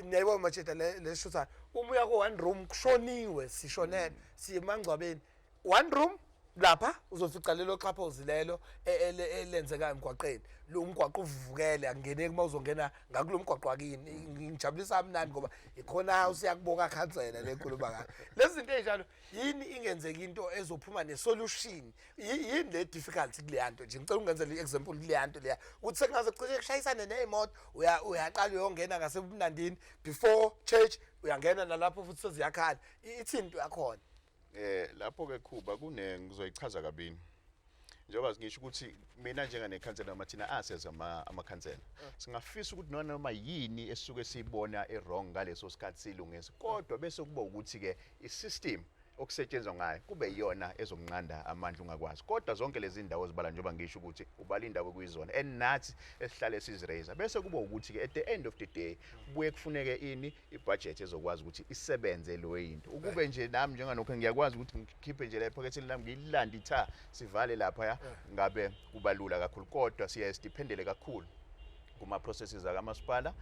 niyayibona macheta le shuthayo, uma uya ko-one room kushoniwe, sishonele, siye emangcwabeni one room lapha, uzofica lelo xhaphozi lelo elenzeka emgwaqeni lo mgwaqo uvuvukele, akungeneki uma uzongena ngakulo mgwaqo wakini. Ngijabulisa kamnandi ngoba ikhona usiyakuboka khansela le nkhuluma ngayo lezi zinto ey'njalo. Yini ingenzeka into ezophuma ne-solution? Yini le difficult kuleya nto nje? Ngicela ungenzele i-example kuleya nto leya ukuthi sekungaze kucishe kushayisane ney'moto. Uyaqala uyongena ngasebumnandini before church, uyangena nalapho futhi seziyakhala. Ithini into yakhona? Lapho ke Khuba kune ngizoyichaza kabini. Njengoba ngisho ukuthi mina njenganekhansela noma thina aseza amakhansela singafisa ukuthi noma yini esisuke siyibona e-wrong ngaleso sikhathi silungise, kodwa bese kuba ukuthi ke i-system okusetshenzwa ngayo kube iyona ezokunqanda amandla ungakwazi. Kodwa zonke lezi ndawo zibala, njengoba ngisho ukuthi ubala indawo ekuyizona and nathi esihlale siziraise, bese kuba ukuthi ke at the end of the day kubuye kufuneke ini, ibudget ezokwazi ukuthi isebenze lo yinto. Ukube nje nami njenganokho ngiyakwazi ukuthi ngikhiphe nje la ephaketheni lami ngiyilande itha sivale lapha, ngabe kuba lula kakhulu, kodwa siyaye sidependele kakhulu kuma processes akamasipala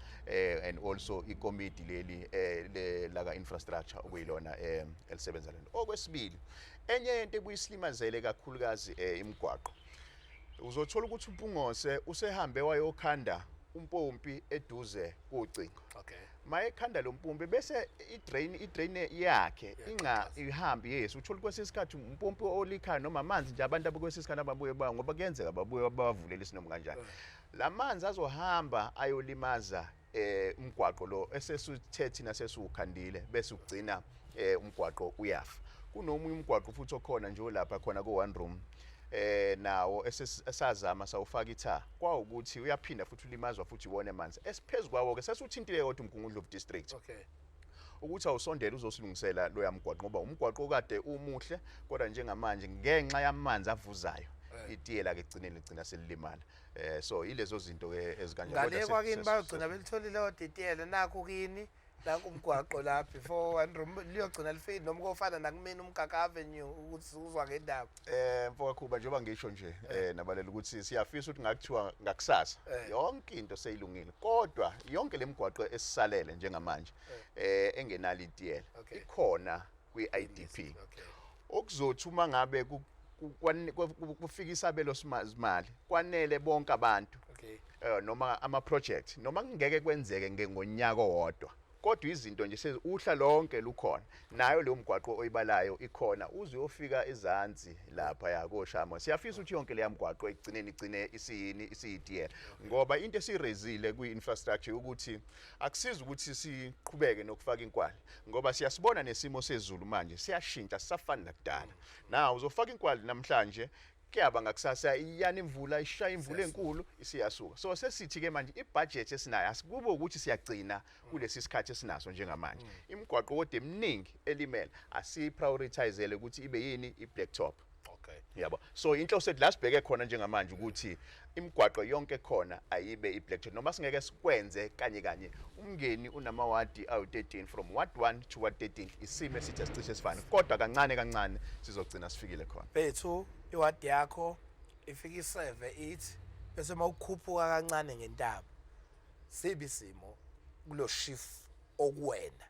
and also ikomiti leli laka infrastructure okuyilona elisebenza lento. Okwesibili, enye into ebuyisilimazele kakhulukazi imigwaqo, uzothola ukuthi uMpungose usehambe wayokhanda umpompi eduze kocingo. Mayekhanda lo mpompi bese i-drain yakhe inga ihambi, yes, uthola kwesinye isikhathi umpompi olikhaya noma amanzi nje abantu abakwesinye isikhathi ababuye ba ngoba kuyenzeka babuye bawavulele isinoma kanjani, la manzi azohamba ayolimaza umgwaqo lo esesuthe thina sesiwukhandile, bese ugcina umgwaqo uyafa. Kunomunye umgwaqo futhi okhona nje olapha khona ko one room. Nawo esazama sawufaka itha kwawukuthi uyaphinda futhi ulimazwa futhi iwona amanzi esiphezulu kwawo ke sesiwuthintile kodwa uMgungundlovu District ukuthi awusondele uzosilungisela loya mgwaqo, ngoba umgwaqo kade umuhle, kodwa njengamanje ngenxa yamanzi avuzayo itiyela ke egcineni ligcina selilimala. So ilezo zinto ke ezikanjalo. Ngale kwakini bayogcina belitholile kodwa itiyela, nakhu kini, nanku umgwaqo la before one room liyogcina lifike, noma kofana nakumina uMgaka Avenue, ukuthi uzwa ngendaba. Mfowakhuba, njengoba ngisho nje nabalela ukuthi siyafisa ukuthi ngakuthiwa ngakusasa yonke into seyilungile, kodwa yonke lemigwaqo esisalele njengamanje engenalo itiyela ikhona kwi-IDP. Okuzothi uma ngabe kufika isabelo simali kwanele bonke abantu noma ama project, noma kungeke kwenzeke ngonyaka owodwa, kodwa izinto nje uhla lonke lukhona, nayo leyo mgwaqo oyibalayo ikhona uze uyofika ezansi lapha yakoshama. Siyafisa ukuthi yonke leya mgwaqo ekugcineni igcine isiyini, isiyitiyela, ngoba into esirezile kwi-infrastructure ukuthi akusizi ukuthi siqhubeke nokufaka inkwali, ngoba siyasibona nesimo sezulu manje siyashintsha, sisafani nakudala. Na uzofaka inkwali namhlanje, kuyaba ngakusasa iyana imvula, ishaya imvula enkulu, isiyasuka. So sesithi ke manje ibudget esinayo asikube ukuthi siyagcina kulesi sikhathi esinaso njengamanje. Imigwaqo kodwa eminingi elimele asiprioritizele ukuthi ibe yini, i-blacktop. Yabo, so inhloso ethu la sibheke khona njengamanje ukuthi imigwaqo yonke khona ayibe i-blacktop, noma singeke sikwenze kanye kanye. Umngeni unamawadi awu-13, from ward 1 to ward 13, isimo esithi asicishe sifane, kodwa kancane kancane sizogcina sifikile khona. Bethu, iwadi yakho ifika iseve ithi bese mawukhuphuka kancane ngentaba, sibi isimo kulo shift okuwena,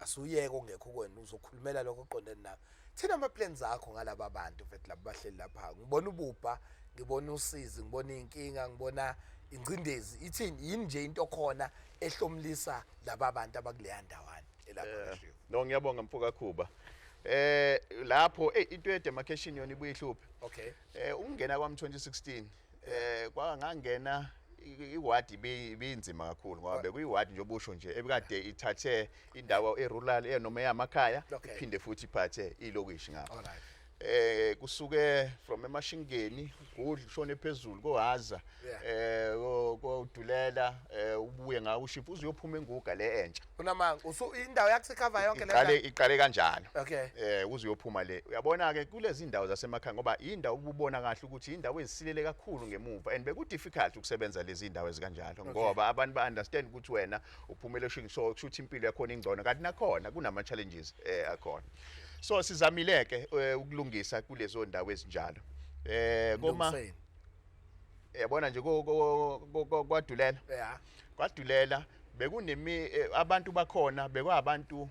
asuyeke ongekho kuwena, uzokhulumela lokho oqondene nawe. Thina ama plans akho ngalaba bantu mfethu laba bahleli lapha, ngibona ububha, ngibona usizi, ngibona inkinga, ngibona ingcindezi, ithini, yini nje into khona ehlomlisa laba bantu abakuleya ndawana elapha kashiwo? No, ngiyabonga mfoka Khuba. Lapho into ye demarcation yona ibuye ihluphe. Ukungena kwami 2016 kwangangena iwadi ibinzima kakhulu, ngoba bekuyiwadi nje obusho nje ebikade ithathe indawo erural noma eyamakhaya, iphinde futhi iphathe ilokishi ngapha. Kusuke from eMashingeni ugudla ushone phezulu koHaza, koDulela, ubuye ngawo ushifu uze uyophuma eNguga le entsha. Unamanga usu indawo yakusikhava yonke le iqale iqale kanjalo. Uze uyophuma le. Uyabona ke kulezi indawo zasemakhaya, ngoba indawo ububona kahle ukuthi indawo ezisilele kakhulu ngemuva, and beku difficult ukusebenza lezi indawo ezikanjalo, ngoba abantu ba understand ukuthi wena uphumele eshini, so kusho ukuthi impilo yakhona ingcono, kanti nakhona kunama challenges akhona. So sizamile ke ukulungisa kulezo ndawo ezinjalo. Koma Lungiseni. Yabona nje kwaDulela. KwaDulela bekunemi abantu bakhona bekwabantu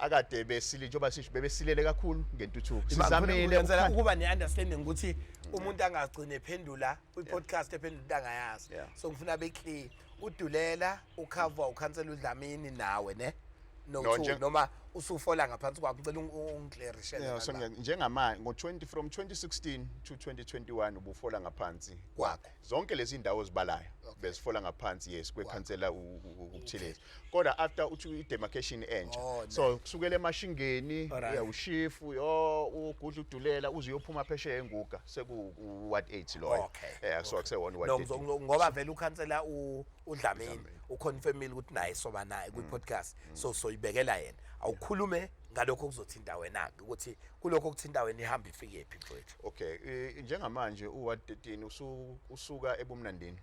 akade besile, njengoba sisho bebesilele kakhulu ngentuthuko. Sizamile Ngenzela ukuba ne-understanding ukuthi umuntu angagcine ephendula kwi-podcast, ephendula into angayazi. So ngifuna be clear, uDulela ucover ukhansela uDlamini nawe ne no, No, two, noma usufola ngaphansi kwakho, ngicela ungiclearishele Yeah, so ngala. Njengamanje ngo-20 from 2016 to 2021 ubufola ngaphansi kwakho. Zonke lezi ndawo ozibalayo bezifola ngaphansi, yes, kwekhansela uButhelezi, kodwa after uthi i-demarcation entsha, Oh, ne. so kusukela eMashingeni uya ushifu yo ugudla uDulela uze uyophuma phesheya eNguga, seku ward 8 loyo. So akusewona ward No, 13. Ngoba vele ukhansela uDlamini uconfirmile ukuthi naye soba naye kwi-podcast, so soyibekela yena awukhulume ngalokho okuzothinta wena-ke, ukuthi kulokho okuthinta wena ihamba ifike phi, mfowethu? Okay, njengamanje uward 13 usuka eBumnandini.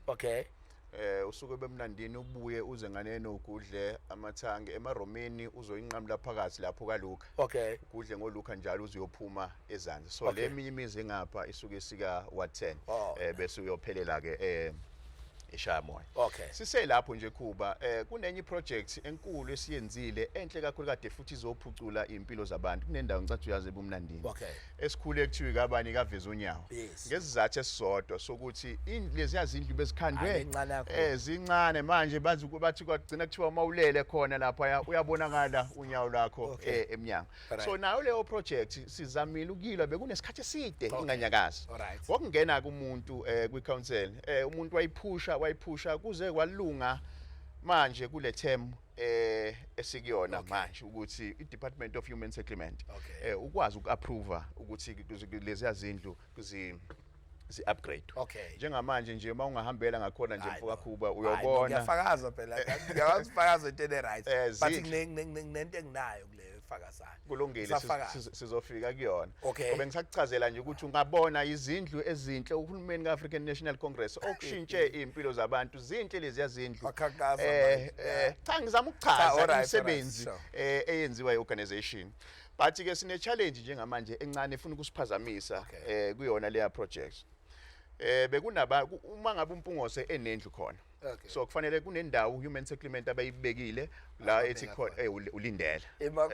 Usuke eBumnandini ubuye uze nganeno ugudle amathangi eMaromini, uzoyinqamula phakathi lapho kaLuka. Ugudle ngoLuka njalo uze uyophuma ezansi. So le eminye imizi engapha isuke isika ward 10. Bese uyophelela ke eShayamoya. Siselapho nje Khuba, kunenye project enkulu esiyenzile enhle kakhulu kade futhi izophucula impilo zabantu. Kunendawo ngicathi uyazi eBumnandini. Esikhule ekuthiwa ikabani kaveza unyawo. Ngesizathu esisodwa sokuthi lezi yazindlu bezikhandwe Hayi, incane kakhulu. Zincane manje, bazi bathi kwagcina kuthiwa mawulele khona lapha uyabonakala unyawo lwakho emnyango. So nayo leyo project sizamile ukuyilwa, bekunesikhathi eside inganyakazi. Kwakungena kumuntu kwi-council, umuntu wayiphusha wayiphusha kuze kwalunga. Manje kule term esikuyona manje ukuthi i-Department of Human Settlement ukwazi uku-approve ukuthi lezi zindlu zi upgrade. Njengamanje nje uma ungahambela ngakhona nje, Hayi, mfoka no. Khuba, Hayi, no, uyobona. Ngiyafakaza phela, ngiyakwazi ukufakaza into ene-right, but Zinhle. kunento enginayo kuleyo efakazayo. Kulungile. Safakaza. Sizofika kuyona. Okay. Ngoba ngisakuchazela nje ukuthi ungabona izindlu ezinhle uhulumeni ka-African National Congress okushintshe iy'mpilo zabantu, zinhle leziya zindlu. Wakhankasa manje, Cha, ngizama Cha, ukuchaza alright, imisebenzi sure. eyenziwa i-organization, but ke sine challenge njengamanje encane efuna ukusiphazamisa kuyona leya project. Bekunaba uma ngabe uMpungose enendlu khona, so kufanele kunendawo human settlement abayibekile la Ababeka ethi khona khona. ulindele.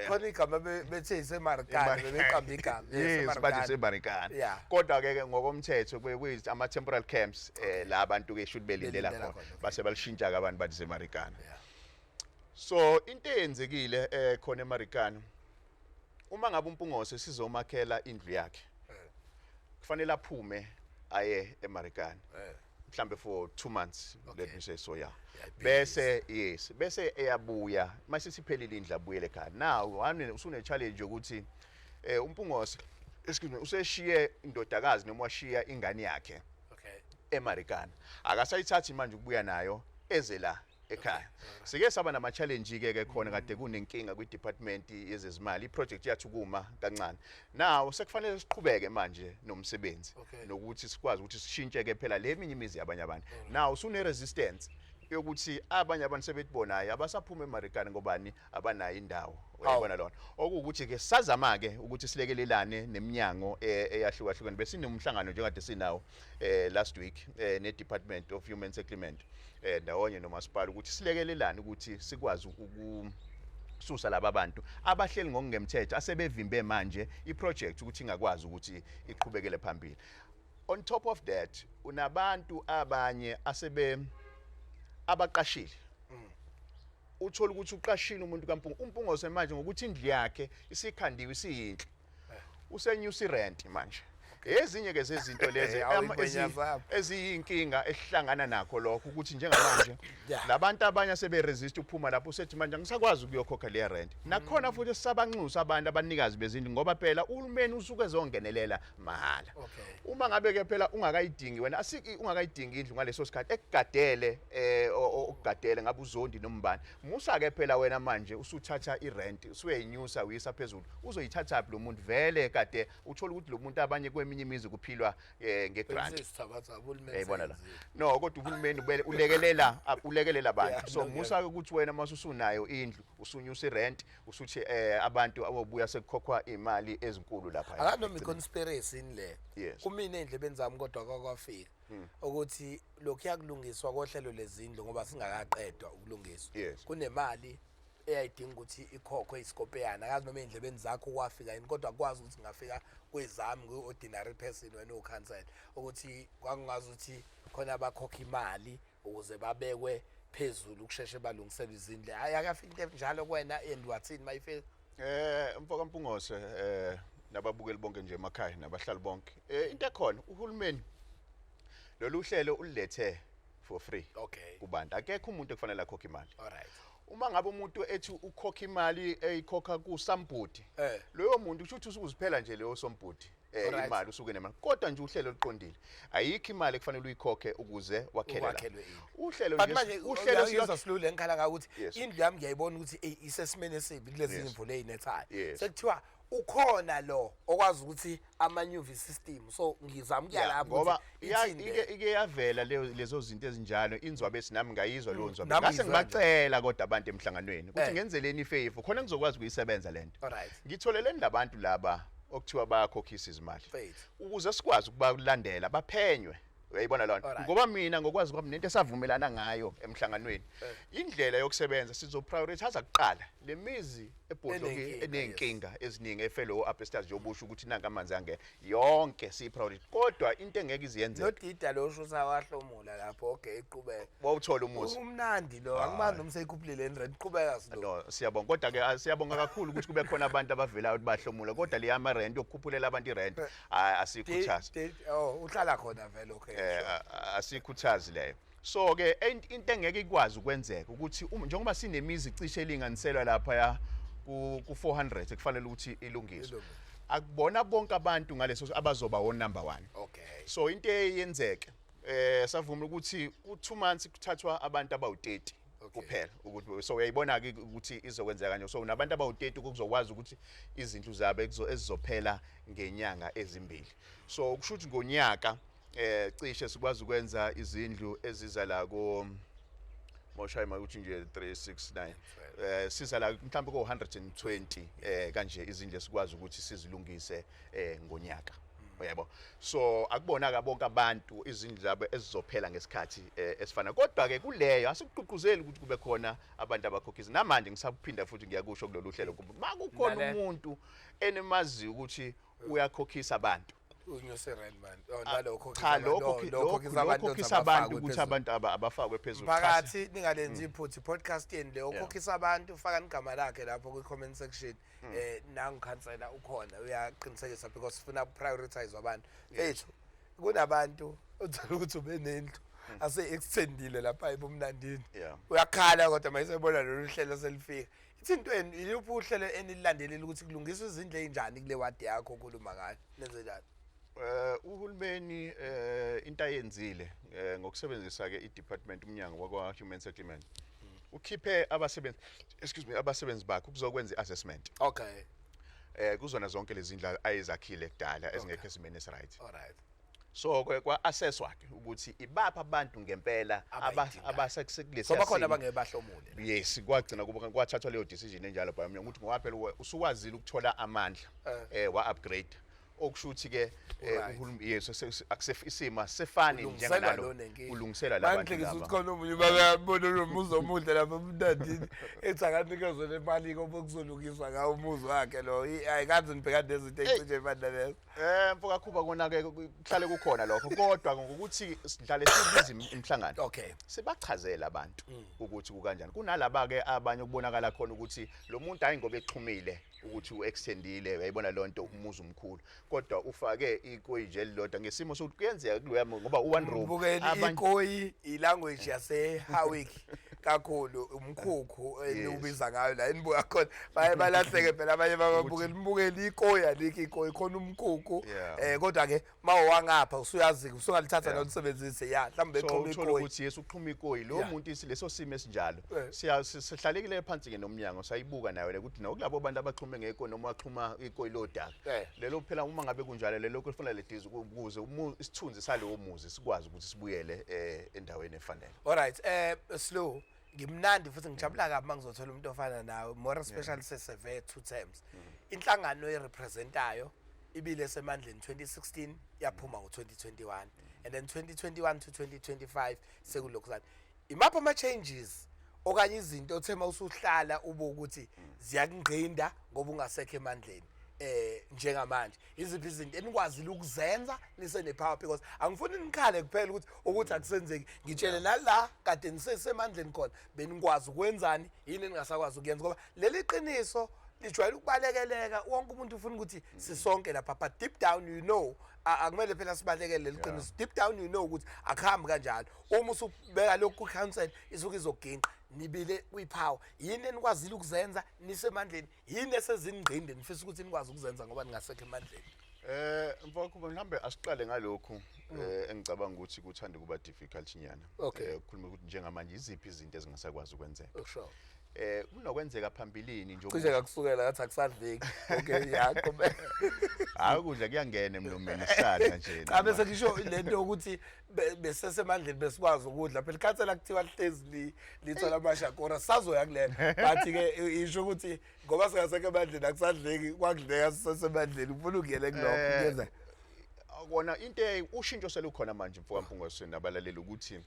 Khona igama bethe iseMarikana, bebeqamba igama. Yes, bathi iseMarikana. Kodwa ke ngokomthetho kuye ama temporal camps la abantu ke should belindela Belindela khona. khona, okay. Base balishintsha ke abantu, bathi iseMarikana. So into eyenzekile khona eMarikana, uma ngabe uMpungose sizomakhela indlu yakhe, kufanele aphume aye eMarikana mhlambe for 2 months, let me say so, yeah. Yeah, Bese, yes, bese eyabuya mase siphelile indlu, abuyele ekhaya. Now one usune challenge yokuthi uMpungose, excuse me, useshiye indodakazi noma washiya ingane yakhe eMarikana, akasayithathi manje ukubuya nayo eze la ekhaya. Sike saba nama challenge ke khona, kade kunenkinga kwi department yezezimali, i project yathi kuma kancane. Now sekufanele siqhubeke manje nomsebenzi nokuthi sikwazi ukuthi sishintshe ke phela le minye imizi yabanye abantu. Now usune resistance yokuthi abanye abantu sebethibonayo abasaphuma eMarikana ngobani, abanayo indawo, uyayibona lona. Okuwukuthi ke sazama ke ukuthi silekelelane neminyango eyahlukahlukene. Besinomhlangano njengade sinawo last week ne Department of Human Settlement ndawonye nomasipala ukuthi silekelelane ukuthi sikwazi ukususa laba bantu abahleli ngokungemthetho asebevimbe manje iproject ukuthi ingakwazi ukuthi iqhubekele phambili. On top of that, unabantu abanye asebe abaqashile, uthola ukuthi uqashile umuntu kaMpungu, uMpungose manje ngokuthi indlu yakhe isikhandiwe, isiyinhle, usenyusa irent manje. Ezinye ke zezinto lezi Awu, ingwenya zabo. eziyinkinga esihlangana nakho lokho, ukuthi njengamanje labantu abanye seberesist ukuphuma lapho, usethi manje angisakwazi ukuyokhokha leya rent. Nakhona futhi sisabanxusa abantu abanikazi bezindlu, ngoba phela uhulumeni usuke ezongenelela mahhala. Uma ngabe ke phela ungakayidingi wena, asiki ungakayidingi indlu ngaleso sikhathi ekugadele, okugadele ngabe uzondi nombani, musa ke phela wena manje usuthatha irent usuyayinyusa uyisa phezulu, uzoyithatha phi lo muntu? Vele kade uthola ukuthi lo muntu, abanye kweminye imizi kuphilwa ngegrant. Sesithabatha uhulumeni. Uyayibona la? Seyenzile. No, kodwa uhulumeni ulekelela abantu. So No, musa ukuthi wena mase usunayo indlu usunyusa irent, usuthi abantu abobuya sekukhokhwa imali ezinkulu lapha. Akanoma i-conspiracy yini le? Yes. Kumina ey'ndlebeni zami, kodwa kwakwafika ukuthi lokhu kuyakulungiswa kohlelo lezindlu, ngoba singakaqedwa ukulungiswa, kunemali eyayidinga ukuthi ikhokhwe isikopeyana. Akazi noma ey'ndlebeni zakho kwafika yini, kodwa kwazi ukuthi ngafika kwezami kwi-ordinary person, wena uwukhansela, ukuthi kwakungazi ukuthi khona abakhokha imali ukuze babekwe phezulu ukusheshe balungiselwe izindlu. Hayi, akafika into enjalo kuwena, and wathini mayifika? Mfoka Mpungose, nababukeli bonke nje emakhaya nabahlali bonke. Into ekhona, uhulumeni lolu hlelo ulethe for free kubantu. Akekho umuntu ekufanele akhokhe imali. Uma ngabe umuntu ethi ukhokha imali, eyikhokha kusambudi, loyo muntu kusho ukuthi usukuziphela nje leyo sombudi imali usuke nemali. Kodwa nje uhlelo oluqondile, ayikho imali ekufanele uyikhokhe ukuze wakhele la. Ukwakhelwe indlu. Uhlelo But nje manje uhlelo uyezwa silule engikhala ngayo ukuthi indlu yami ngiyayibona ukuthi eyi, isesimeni esibi kulezi imvula ey'nethayo. Sekuthiwa ukhona lo okwazi ukuthi amanyuve system, so ngizama ukuya lapho Ngoba ukuthi ithini le? Ike yavela lezo zinto ezinjalo, inzwabe ethi nami ngayizwa leyo nzwabe. Nami Ngase ngiyizwa nje. ngibacela kodwa abantu emhlanganweni ukuthi ngenzeleni ifavor khona ngizokwazi ukuyisebenza lento. Ngitholeleni labantu laba okuthiwa bayakhokhisa izimali Faith. ukuze sikwazi ukubalandela, baphenywe, uyayibona lona? Ngoba mina ngokwazi kwami nento esavumelana ngayo emhlanganweni, indlela yokusebenza, sizoprioritize kuqala le mizi ebhodloke, Enenkinga, eney'nkinga eziningi, efellow upstairs nje, ukuthi nanka amanzi angena yonke, siyi-priority. Kodwa into engeke iziyenzeke, Nodida lo sho usawahlomula lapho. Okay, iqhubeka. Wawuthola umuzi. Umnandi lo, angimani noma seyikhuphulile rent, qhubeka silo. No, siyabonga, kodwa ke siyabonga kakhulu ukuthi kube khona abantu abavelayo ukuthi bahlomula, kodwa le yama rent, yokukhuphulela abantu irent, asiyikhuthazi. Oh, uhlala khona vele, okay. Asiyikhuthazi leyo. So ke into engeke ikwazi ukwenzeka ukuthi njengoba sinemizi cishe elinganiselwa lapha ya ku 400 ekufanele ukuthi ilungiswe, akubona bonke abantu ngaleso abazoba wo number 1. So into eyenzeke, savuma ukuthi ku 2 months kuthathwa abantu abawu30 kuphela ukuthi, so uyayibona ke ukuthi izokwenzeka kanje. So unabantu abawu30 kuzokwazi ukuthi izindlu zabo ezizophela ngenyanga ezimbili. So kusho ukuthi ngonyaka cishe sikwazi ukwenza izindlu eziza la ko moshayima ukuthi nje 369, siza la mhlawumbe ko 120 kanje izindlu esikwazi ukuthi sizilungise ngonyaka, uyabo. So akubona ka bonke abantu izindlu zabo ezizophela ngesikhathi esifana, kodwa ke kuleyo asikugqugquzeli ukuthi kube khona abantu abakhokhisa. Namanje ngisaphinda futhi ngiyakusho kulolu hlelo, kuba makukhona umuntu enemaziyo ukuthi uyakhokhisa abantu, Unyuse rent man. Oh, nalokho. Cha, lokho lokho abantu ukuthi abantu abafakwe phezulu. Cha, Phakathi ningalenzi iphutha, podcast yeni leyo, ukhokhisa abantu, faka igama lakhe lapho kwi comment section. Nangu khansela ukhona, uyaqinisekisa because sifuna prioritize abantu ethu. Kunabantu uthola ukuthi ube nendlu ase extendile lapha ebumnandini, uyakhala, kodwa mayisebona lolu hlelo selifika, ithi into eni. Iluphi uhlelo enilandelile ukuthi kulungiswa izindlu ey'njani kule wadi yakho okhuluma ngayo? Nenze njani? Uhulumeni into ayenzile ngokusebenzisa ke i-department, umnyango wakwa Human Settlement, ukhiphe abasebenzi, excuse me, abasebenzi bakhe ukuzokwenza i-assessment kuzona zonke lezi zindlu ayezakhile kudala ezingekho esimeni esiright. So kwa assesswa ke ukuthi ibapha abantu ngempela Abayidingayo. Abasekulesi So bakhona abangeke bahlomule? Yes, kwagcina kuba kwathathwa leyo decision enjalo by umnyango ukuthi ngoba phela usukwazile ukuthola amandla wa upgrade, okusho ukuthi ke uhulumeni, yes, isimo asifani Ulungiselwa njenganalo lo nenkinga. Ulungisela labantu Mangihlekisa ukuthi laba. khona omunye babona lo muzi omuhle lapha emnandini, ethi akanikezwe le mali ngoba kuzolungiswa ngawo umuzi wakhe lo. Ayikaze nibhekane nezinto ey'cishe ey'fana nalezo? Mfoka Khuba, kona ke kuhlale kukhona lokho, kodwa ngokuthi sihlale sibiza imihlangano, sibachazela abantu ukuthi kukanjani. Kunalaba ke abanye okubonakala khona ukuthi lo muntu hayi ngoba exhumile ukuthi u-extendile, uyayibona leyo nto, umuzi omkhulu, kodwa ufake ikoyi nje elilodwa ngesimo sokuthi kuyenzeka kuloya ngoba u-one room. Bukeli. Ikoyi ilanguage yase-Howick kakhulu, umkhukhu eniwubiza ngayo la enibuka khona. Baye balahleke phela abanye bababukeli. Mbukeli, ikoyi alikho ikoyi khona, umkhukhu. Kodwa ke mawangapha usuyazi usungalithatha nolisebenzise, ya, mhlawumbe So exhuma uthola ikoyi. ukuthi yes, uxhuma ikoyi lo muntu, leso simo esinjalo, sihlalekile phansi ke nomnyango, sayibuka nayo le ukuthi nokulabo bantu abaxhume ngekho noma waxhuma ikoyi lodaka lelo phela, uma ngabe kunjalo, lelo kufanele ledize ukuze isithunzi salowo muzi sikwazi ukuthi sibuyele endaweni efanele. Alright, slow ngimnandi futhi ngijabula kabi mangizothola umuntu ofana nawe, more especially seseve two terms. Inhlangano erepresentayo ibile semandleni 2016, yaphuma ngo-2021, and then 2021 to 2025 sekulokhu zani. Imaphi ama-changes okanye izinto othe uma usuhlala ube ukuthi ziyakungqinda ngoba ungasekho emandleni njengamanje? Iziphi izinto enikwazile ukuzenza nisene-power? Because angifuni nikhale kuphela ukuthi akusenzeki. Ngitshele nala kade nisesemandleni khona, benikwazi ukwenzani, yini eningasakwazi ukuyenza? Ngoba leli qiniso lijwayele ukubalekeleka, wonke umuntu ufuna ukuthi sisonke lapha, but deep down you know akumele phela sibalekele leli qiniso. Deep down you know ukuthi akuhambi kanjalo. Uma usubeka lokhu ku-council, isuke izoginqa. Nibile kwi-power, yini enikwazile ukuzenza nisemandleni? Yini esezingqinde nifisa ukuthi nikwazi ukuzenza ngoba ningasekho emandleni? Mfowethu, mhlambe asiqale ngalokhu engicabanga ukuthi kuthanda kuba difficult nyana. Ukukhuluma ukuthi njengamanje iziphi izinto ezingasakwazi ukwenzeka. Kunokwenzeka phambilini nje Cishe ngakusukela ngathi akusadleki. Okay, ya, qhubeka. Hayi, ukudla kuyangena emlomeni, sisadla nje. Cha, bese ngisho lento ukuthi besesemandleni besikwazi ukudla phela. Ikhansela kuthiwa lihlezi lithola amashakora, sazoya kuleyo, but ke isho ukuthi ngoba singasekho emandleni akusadleki, kwakudleka sisesemandleni. Ufuna ukungena kulokho? Kuyenzeka. Kona into ushintsho selukhona manje, mfoka Mpungose nabalaleli, ukuthi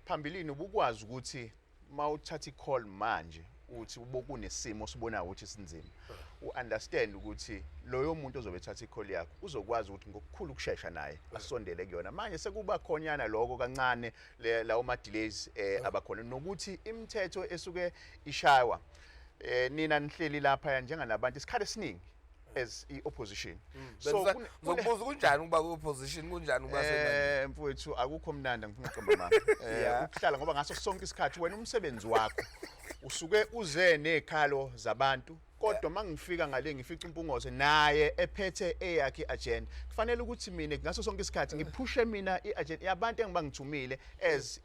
phambilini ubukwazi ukuthi mawuthatha i-call manje uthi kunesimo sibonayo ukuthi sinzima, u-understand ukuthi loyo muntu ozobe ethatha i-call yakho uzokwazi ukuthi ngokukhulu ukushesha naye asondele kuyona. Manje sekuba khonyana lokho kancane, lawo ma-delays abakhona, nokuthi imithetho esuke ishaywa nina nihleli lapha njenganabantu isikhathi esiningi. As i-opposition, so Ngizokubuza, kunjani ukuba ku-opposition, kunjani ukuba semandleni? Mfowethu, akukho mnandi, ngifuna ukuqamba amanga. Ukuhlala, ngoba ngaso sonke isikhathi wena umsebenzi wakho usuke uze nezikhalo zabantu, kodwa mangifika ngale ngifica uMpungose naye ephethe eyakhe i-agenda. Kufanele ukuthi mina ngaso sonke isikhathi ngiphushe mina i-agenda yabantu engibangithumile, as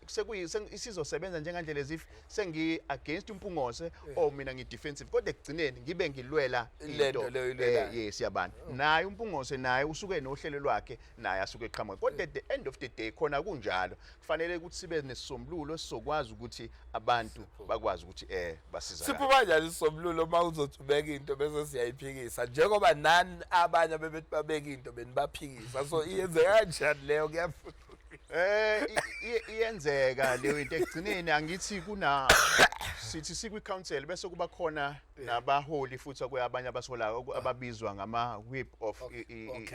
isizosebenza njengandlela as if sengi against uMpungose or mina ngi-defensive, kodwa ekugcineni ngibe ngilwela lento into leyo oyilwelayo. Yes, yabantu. Naye uMpungose naye usuke nohlelo lwakhe, naye asuke eqhamuka, kodwa at the end of the day, khona kunjalo, kufanele ukuthi sibe nesisombululo esizokwazi ukuthi abantu bakwazi ukuthi basizakale. Siphuma kanjani isisombululo uma uzothi ubeka into bese siyayiphikisa, njengoba nani abanye bebethi babeka into benibaphikisa? So iyenzeka kanjani leyo? Kuyafuna Iyenzeka leyo into ekugcineni. Angithi kuna sithi sikwi council, bese kuba khona nabaholi futhi kwabanye abasolayo ababizwa ngama whip of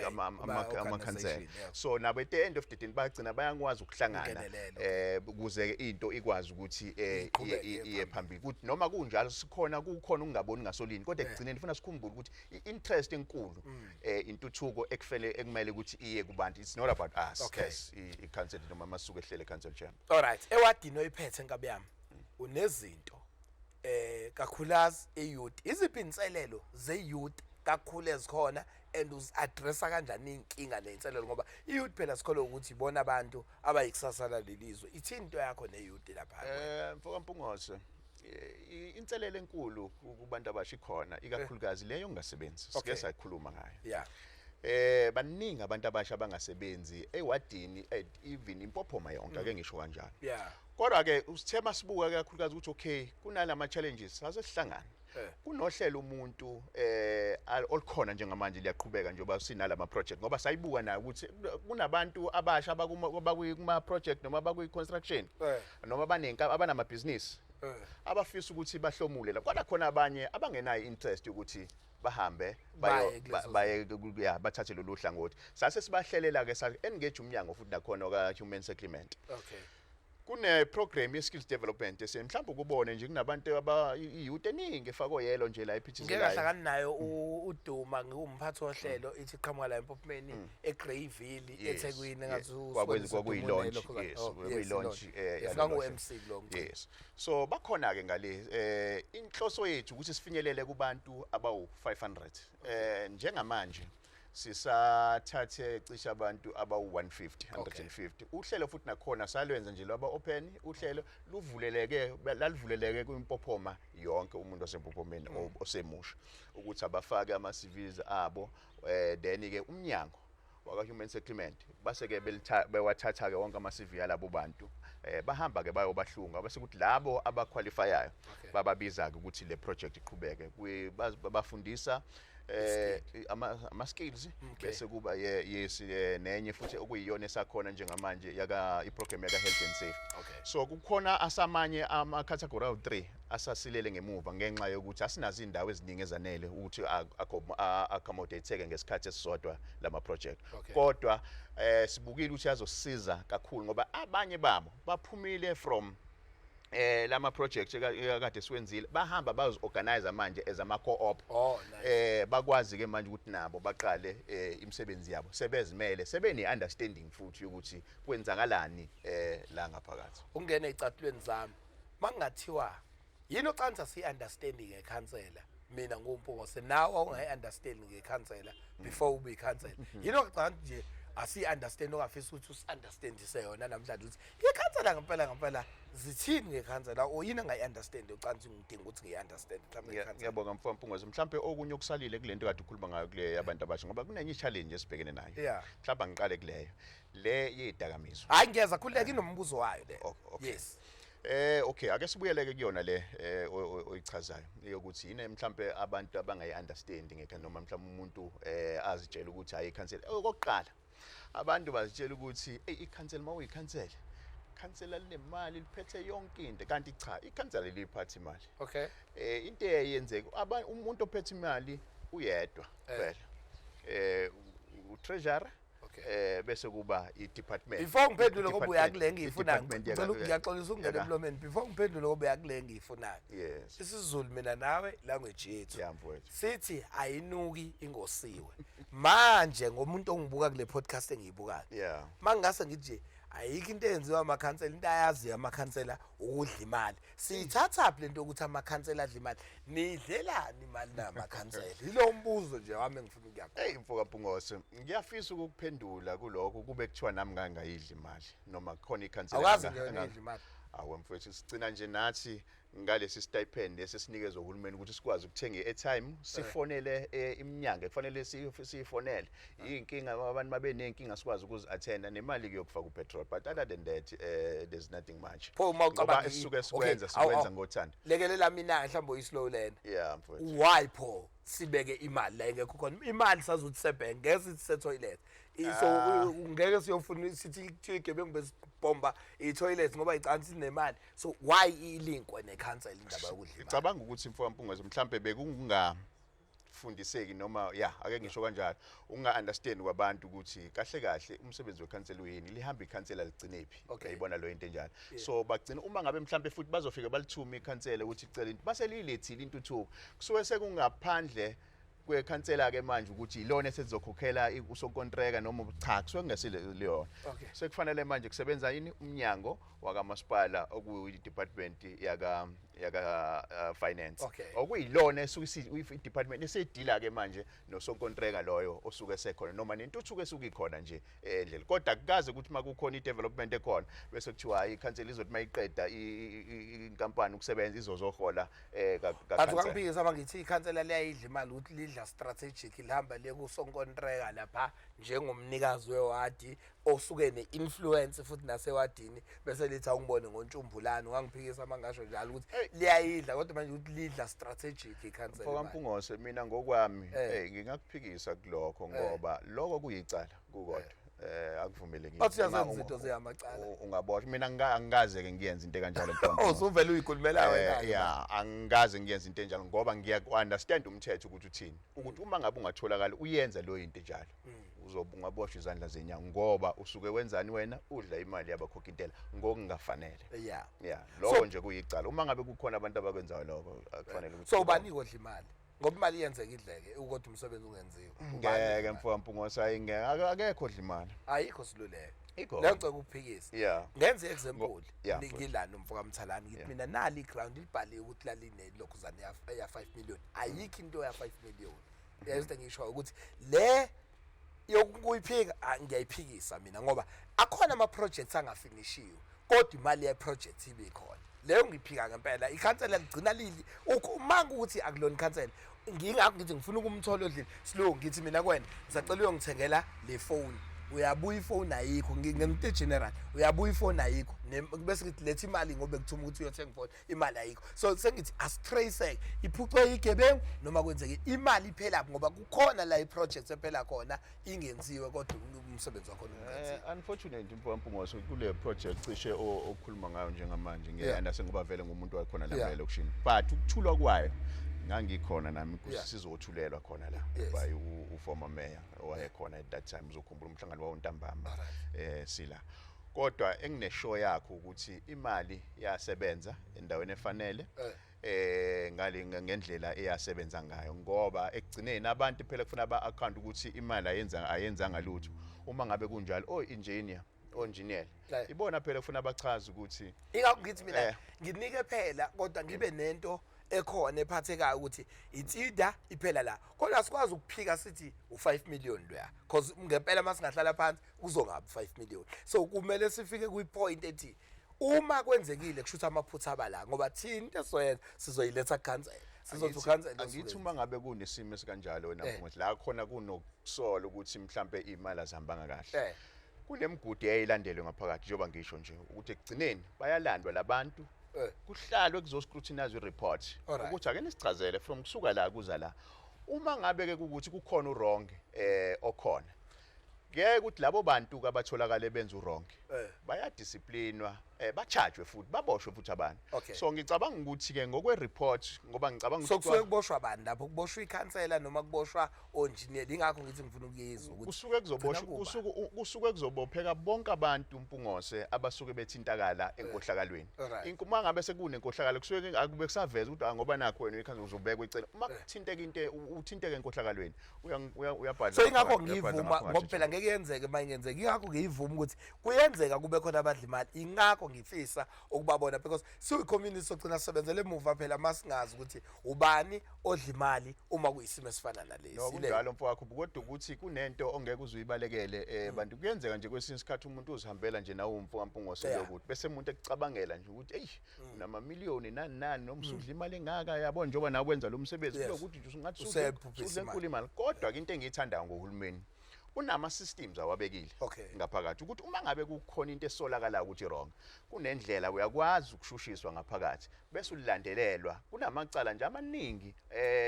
ama council. Organization, yeah. So nabo at the end of the day bagcina bayakwazi ukuhlangana Ungenelelo. Ukuze into ikwazi ukuthi iqhubeke iye phambili. Kuthi noma kunjalo sikhona, kukhona ukungaboni ngasolini, kodwa ekugcineni funa sikhumbule ukuthi i-interest enkulu intuthuko ekufele ekumele ukuthi iye kubantu. It's not about us as i-council noma masuke ehlele council chamber. Alright, ewadini oyiphethe, nkabi yami, unezinto kakhulukazi e-youth. Iziphi inselelo ze-youth kakhulu ezikhona, and uzi-addressa kanjani iy'nkinga ney'nselelo? Ngoba i-youth phela sikholwa ukuthi ibona abantu abayikusasa lalelizwe. Ithini into yakho ne-youth lapha? Mfoka Mpungose, inselelo enkulu kubantu abasha ikhona, ikakhulukazi leyo ongasebenzi. Sike sakhuluma ngayo. Baningi abantu abasha abangasebenzi ewadini, even impophoma yonke, ake ngisho kanjalo. Kodwa ke usithe masibuka kakhulukazi ukuthi okay, kunalama challenges, sase sihlangana. Kunohlelo umuntu olukhona njengamanje, liyaqhubeka njengoba sinalama project, ngoba sayibuka nayo ukuthi kunabantu abasha abakuma project noma abakwi construction noma abanenka abanamabhizinisi abafisa ukuthi bahlomule la, kodwa khona abanye abangenayo interest ukuthi bahambe bayo baye kulezo baye ya, bathathe lolu hlangothi. Sase sibahlelela ke, sa engage umnyango futhi nakhona ka human settlement. Kune program ye skills development ese mhlawumbe ukubone nje kunabantu aba i-youth eningi efakwe yelo nje la ngike ephithizelayo. Ngahlangana nayo uDuma, ngiwumphathi wohlelo, ithi qhamuka la empophomeni eGreyville, eThekwini, engathi Kwakuyi-launch, yes, kwakuyi-launch, yalolo kangu-MC kulo mcimbi. Yes, so bakhona ke ngale. Inhloso yethu ukuthi sifinyelele kubantu abawu 500. Njengamanje sisathathe cishe abantu abawu 150, 150. Uhlelo futhi nakhona salwenza nje lwaba open, uhlelo luvuleleke, lalivuleleke kwimpophoma yonke, umuntu wasempophomeni osemusha ukuthi abafake ama CVs abo, then ke umnyango waka human settlement base ke bewathatha ke wonke ama CV alabo bantu, bahamba ke bayobahlunga, bese kuthi labo abaqualifyayo bababiza ke ukuthi le project iqhubeke. Babafundisa ama skills, bese kuba yes, nenye futhi okuyiyona esakhona njengamanje yaka iprogram yaka health and safety. So kukhona asamanye ama category awu 3 asasilele ngemuva ngenxa yokuthi asinazo indawo eziningi ezanele ukuthi accommodate ngesikhathi esisodwa lama project. Kodwa sibukile ukuthi azosiza kakhulu, ngoba abanye babo baphumile from lama project ekade siwenzile, bahamba bayozi-organize manje as ama co-op. Oh, nice. Bakwazi ke manje ukuthi nabo baqale imisebenzi yabo sebezimele, sebene understanding futhi ukuthi kwenzakalani la ngaphakathi. Ungene ezicathulweni zami, makungathiwa yini ocansa si-understanding ngekhansela, mina nguMpungose, nawe awungayi-understanding ngekhansela before ube ikhansela, yini ocabanga nje asiyi-understand ongafisa ukuthi usi-understandise yona namhlanje, ukuthi ikhansela ngempela ngempela zithini ngekhansela, or yini engayi-understand ocansi ngidinga ukuthi ngiyi-understand mhlawumbe ngekhansela? Ngiyabonga, mfo Mpungose. Mhlambe okunye okusalile kulento kade ukhuluma ngayo kule yabantu abasha, ngoba kunenye i-challenge esibhekene nayo. Mhlawumbe angiqale kuleyo le yezidakamizwa. Hhayi, ngiyeza, khululeka, inombuzo wayo le. Okay. Yes. Okay, ake sibuyeleke kuyona le oyichazayo yokuthi yini mhlambe abantu abangayi understand ngekho, noma mhlawumbe umuntu azitshela ukuthi hayi, ikhansela. Okokuqala, abantu bazitshela ukuthi hey, ikhansela, mawuyikhansela, ikhansela linemali, liphethe yonke into, kanti cha, ikhansela liphatha imali. Into eyenzeka, umuntu ophethe imali uyedwa kuphela, u-treasurer. Bese kuba i-department. Before ngiphendule, ngoba uya kule ngiyifunayo, I-department ngicela, ngiyaxolisa ukungena emlomeni. Before ngiphendule, ngoba uya kule ngiyifunayo, isiZulu mina nawe, language yethu, Yeah, mfowethu. sithi ayinuki ingosiwe. Manje ngomuntu ongibuka kule podcast engiyibukayo, mangingase ngithi nje ayikho into eyenziwa amakhansela, into ayaziyo amakhansela ukudla imali. Siyithathaphi lento yokuthi amakhansela adla imali? Niyidlelani imali namakhansela? Yilo mbuzo nje wami engifuna ukuya khona. Hey, mfoka Mpungose, ngiyafisa ukukuphendula kulokho kube kuthiwa nami ngangayidla imali noma khona ikhansela. Awukazi nje wena uyidla imali? Awu mfowethu, sigcina nje nathi ngalesi stipend esesinikezwe uhulumeni ukuthi sikwazi ukuthenga i-airtime, sifonele iminyango ekufanele siyifonele. Iy'nkinga, abantu babe ney'nkinga, sikwazi ukuzi-attenda, nemali kuyokufaka upetrol, but other than that there's nothing much. Pho uma Ngoba ucabanga esisuke okay, sikwenza, sikwenza ngothando. Lekelela mina, mhlawumbe uyi-slow learner. Yeah, mfowethu. Why pho sibeke imali la ingekho khona imali? Sazuthi sebhenki, ngeke sithi se-toilet. So ngeke siyofuna sithi kuthiwa igebengu besibhomba i-toilet ngoba icansi sinemali. So why ilinkwe nekhansela indaba yokudla imali? Ngicabanga ukuthi, mfoka Mpungose, mhlambe bekungafundiseki noma, ya, ake ngisho kanjalo, unga-understand kwabantu ukuthi kahle kahle umsebenzi wekhansela uyini, lihamba ikhansela ligcinephi. Uyayibona leyo into enjalo? So bagcina uma ngabe mhlambe futhi bazofika balithume ikhansela ukuthi icela into, base liyilethile intuthuko, kusuke sekungaphandle kwekhansela-ke manje ukuthi ilona esezokhokhela usonkontreka noma cha, kusuke kungesile leyona. Sekufanele manje kusebenza yini? Umnyango wakamasipala, okuyi-department yaka finance, okuyilona esuke i-department esedila-ke manje nosonkontreka loyo osuke esekhona noma nentuthuko esuke ikhona nje endlela. Kodwa akukaze ukuthi uma kukhona i-development ekhona bese kuthiwa hayi, ikhansela izothi uma iqeda inkampani ukusebenza izozohola But kakhansela. Ungangiphikisa uma ngithi ikhansela liyayidla imali, ukuthi lidla strategic, lihamba liye kusonkontreka lapha njengomnikazi wewadi osuke ne-influence futhi nasewadini, bese lithi awungibone ngontshumbulane. Ungangiphikisa uma ngasho njalo ukuthi Hey. liyayidla, kodwa manje ukuthi lidla strategic ikhansela Mfoka imali? Mpungose, mina ngokwami, ngakuphikisa kulokho ngoba lokho kuyicala kukodwa, akuvumelekile. Bathi uyazenza izinto ziyamacala. Ungaboshwa. Mina angikaze ke ngiyenze into ekanjalo, mfoka Oh, Mpungose. usuvele uyikhulumela wena. Yeah, angikaze ngiyenze into enjalo ngoba ngiyaku-understand umthetho ukuthi uthini, ukuthi uma ngabe ungatholakala uyenza leyo into enjalo, uzobe ungaboshwa izandla zenyawo ngoba usuke wenzani wena? Udla imali yabakhokha intela ngokungafanele. Yeah, lokho nje kuyicala. Uma ngabe kukhona abantu abakwenzayo lokho, akufanele ukuthi So ubani kodla imali? Ngoba imali iyenzeka idleke kodwa umsebenzi ungenziwa. Ubani odla Ngeke, imali? mfoka Mpungose, hayi, ngeke. Akekho odla imali. Ayikho, siluleke. Ikhona. Leyo ngicela ukuphikisa. Ngenze i-example. Yeah, Ngilana umfoka Mthalane, ngithi mina nali iground libhaliwe ukuthi laline lokhuzane ya 5 million. Ayikho into ya 5 million. Yazi ngisho ukuthi le yokuyiphika, ngiyayiphikisa mina ngoba akhona ama projects angafinishiwe kodwa imali ye project ibe khona. Leyo ngiphika ngempela. Ikhansela ligcina lili uma ukuthi akulona ikhansela, ngingakho ngithi ngifuna ukumthola odlile slow. Ngithi mina kuwena ngisacela uyongithengela le phone, uyabuya ifoni ayikho. Ngento general, uyabuya ifoni ayikho. Bese ngithi letha imali ngoba kuthuma ukuthi uyothenga ifoni, imali ayikho. So sengithi asitrace iphucwe igebengu noma kwenzeke imali iphelaphi, ngoba kukhona la i-project ephela khona ingenziwe kodwa umsebenzi wakhona ungenziwe. Unfortunately, mfoka Mpungose, kule project cishe okhuluma ngayo njengamanje, ngiya-understand ngoba vele ngumuntu wakhona la elokishini, but ukuthulwa kwayo ngangikhona nami sizothulelwa khona la by u-former mayor owayekhona at that time. Uzokhumbula umhlangano wawuntambama sila. Kodwa engineshow yakho ukuthi imali yasebenza endaweni efanele ngale ngendlela eyasebenza ngayo, ngoba ekugcineni abantu phela kufuna ba account ukuthi imali ayenza ayenzanga lutho. Uma ngabe kunjalo, o engineer, onjiniyela ibona phela kufuna bachaze ukuthi Ingakho ngithi mina nginike phela, kodwa ngibe nento ekhona ephathekayo ukuthi it's either iphela la, kodwa sikwazi ukuphika sithi u5 million loya, because ngempela masingahlala phansi kuzongabi 5 million. So kumele sifike kwi-point ethi uma kwenzekile kusho ukuthi amaphutha aba la, ngoba thina into esizoyenza sizoyiletha kukhansela, sizothi ukhansela. Angithi uma ngabe kunesimo esikanjalo wena Mfowethu, la khona kunokusola ukuthi mhlambe imali azihambanga kahle, kunemigudu eyayilandelwe ngaphakathi, njengoba ngisho nje ukuthi ekugcineni bayalandwa labantu, kuhlalwe kuzo-scrutinize i-report ukuthi ake nisichazele from kusuka la kuza la. Uma ngabe ke kukuthi kukhona u-wrong okhona, kuyaye ukuthi labo bantu abatholakale benza u-wrong bayadisciplinwa. Bachajwe futhi baboshwe futhi abantu. So ngicabanga ukuthi ke ngokwe report, ngoba ngicabanga So kusuke kuboshwa bani lapho? Kuboshwa ikhansela noma kuboshwa onjiniyela? Ingakho ngithi ngifuna ukuyizwa ukuthi kusuke kuzoboshwa gcina kuba. Kusuke kuzobopheka bonke abantu, Mpungose, abasuke bethintakala enkohlakalweni. Uma ngabe sekunenkohlakalo, kusuke akube kusaveza ukuthi, ah, ngoba nakho wena uyikhansela, uzobekwa icala uma kuthinteka into, uthinteke enkohlakalweni, uyabhadla So ingakho ngaphakathi, uyabhadla ngiyivuma ngaphakathi. Ngoba phela ngeke yenzeke uma ingenzeka. Ingakho ngiyivuma ukuthi kuyenzeka kube khona abadla imali. Ingakho ngifisa ukubabona, because siyi-community sogcina sisebenzele emuva phela uma singazi ukuthi ubani odla imali uma kuyisimo esifana nalesi. No, kunjalo mfowakho, kodwa ukuthi kunento ongeke uze uyibalekele, bantu. Kuyenzeka nje kwesinye isikhathi umuntu uzihambela nje nawe, umfo kaMpungose, lokuthi bese umuntu ekucabangela nje ukuthi, eyi, unamamiliyoni nani nani, noma usudla imali engaka, yabo, njengoba nawe wenza lo msebenzi, kulokuthi nje usungathi Usephuphisa usudla imali. enkulu imali. Kodwa ke into engiyithandayo ngohulumeni, unama-systems awabekile ngaphakathi ukuthi uma ngabe kukhona into esolakalayo ukuthi wrong, kunendlela uyakwazi ukushushiswa ngaphakathi bese ulandelelwa. Kunamacala nje amaningi,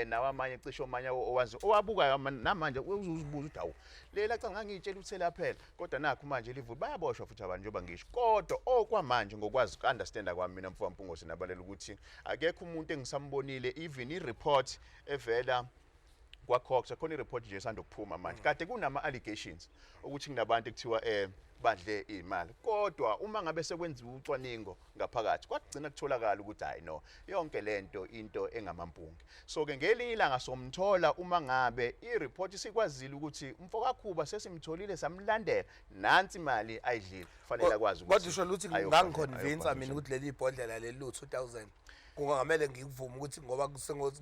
nawo amanye cishe omanye owazi owabukayo namanje uzuzibuza ukuthi, awu, lela cala ngangiyitshela ukuthi selaphela, kodwa nakho manje livuka. Bayaboshwa futhi abantu njengoba ngisho. Kodwa okwamanje, ngokwazi understanda kwami mina, mfo Mpungose nabalela, ukuthi akekho umuntu engisambonile, even i-report evela kwa-Cox khona, i-report nje esanda kuphuma manje, kade kunama-allegations ukuthi kunabantu ekuthiwa badle imali, kodwa uma ngabe sekwenziwa ucwaningo ngaphakathi, kwagcina kutholakala ukuthi hayi no, yonke lento into engamampunge. So ke ngelinye ilanga somthola uma ngabe i-report isikwazile ukuthi umfokakhuba sesimtholile, samlandela, nansi imali ayidlile, fanele akwazi Kodwa usho ukuthi ngangiconvince mina ukuthi leli bhodlela leli lu-2000, kungamele ngikuvume ukuthi ngoba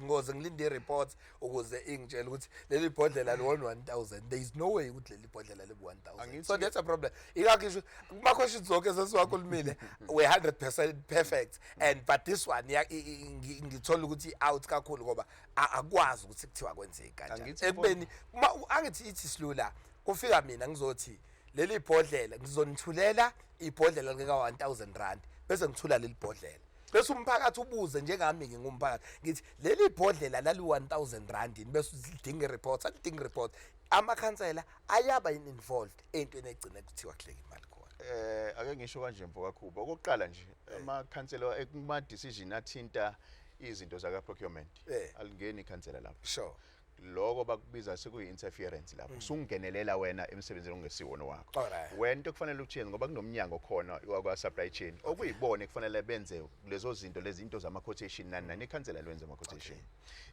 ngoze ngilinde i-report ukuze ingitshele ukuthi leli bhodlela li-one 1000. There is no way ukuthi leli bhodlela libu-1000. So that's a problem. Ingakho isho kuma-questions zonke sesiwakhulumile, we 100% perfect and but this one ngithola ukuthi i-out kakhulu ngoba akwazi ukuthi kuthiwa kwenzeki kanjani. Angithi Ekubeni angithi ithi silula, kufika mina ngizothi leli bhodlela ngizonithulela ibhodlela lika R1000, bese ngithula leli bhodlela, bese umphakathi ubuze njengami ngingumphakathi, ngithi leli bhodlela lali R1000 yini? Bese lidinga i-report, alidinga i-report. Amakhansela ayaba involved entweni egcine kuthiwa kuhleka imali khona. Ake ngisho kanje, mfo kaKhuba, okokuqala nje, amakhansela kuma decision athinta izinto zaka procurement, alingeni ikhansela lapho. Lokho bakubiza sekuyi-interference lapho, usungenelela wena emsebenzini ongesiwona wakho. Wena into kufanele uthini, ngoba kunomnyango khona wakwa-supply chain okuyibona kufanele benze lezo zinto, lezi zinto zama-quotation nani nani. Ikhansela lwenze ama-quotation.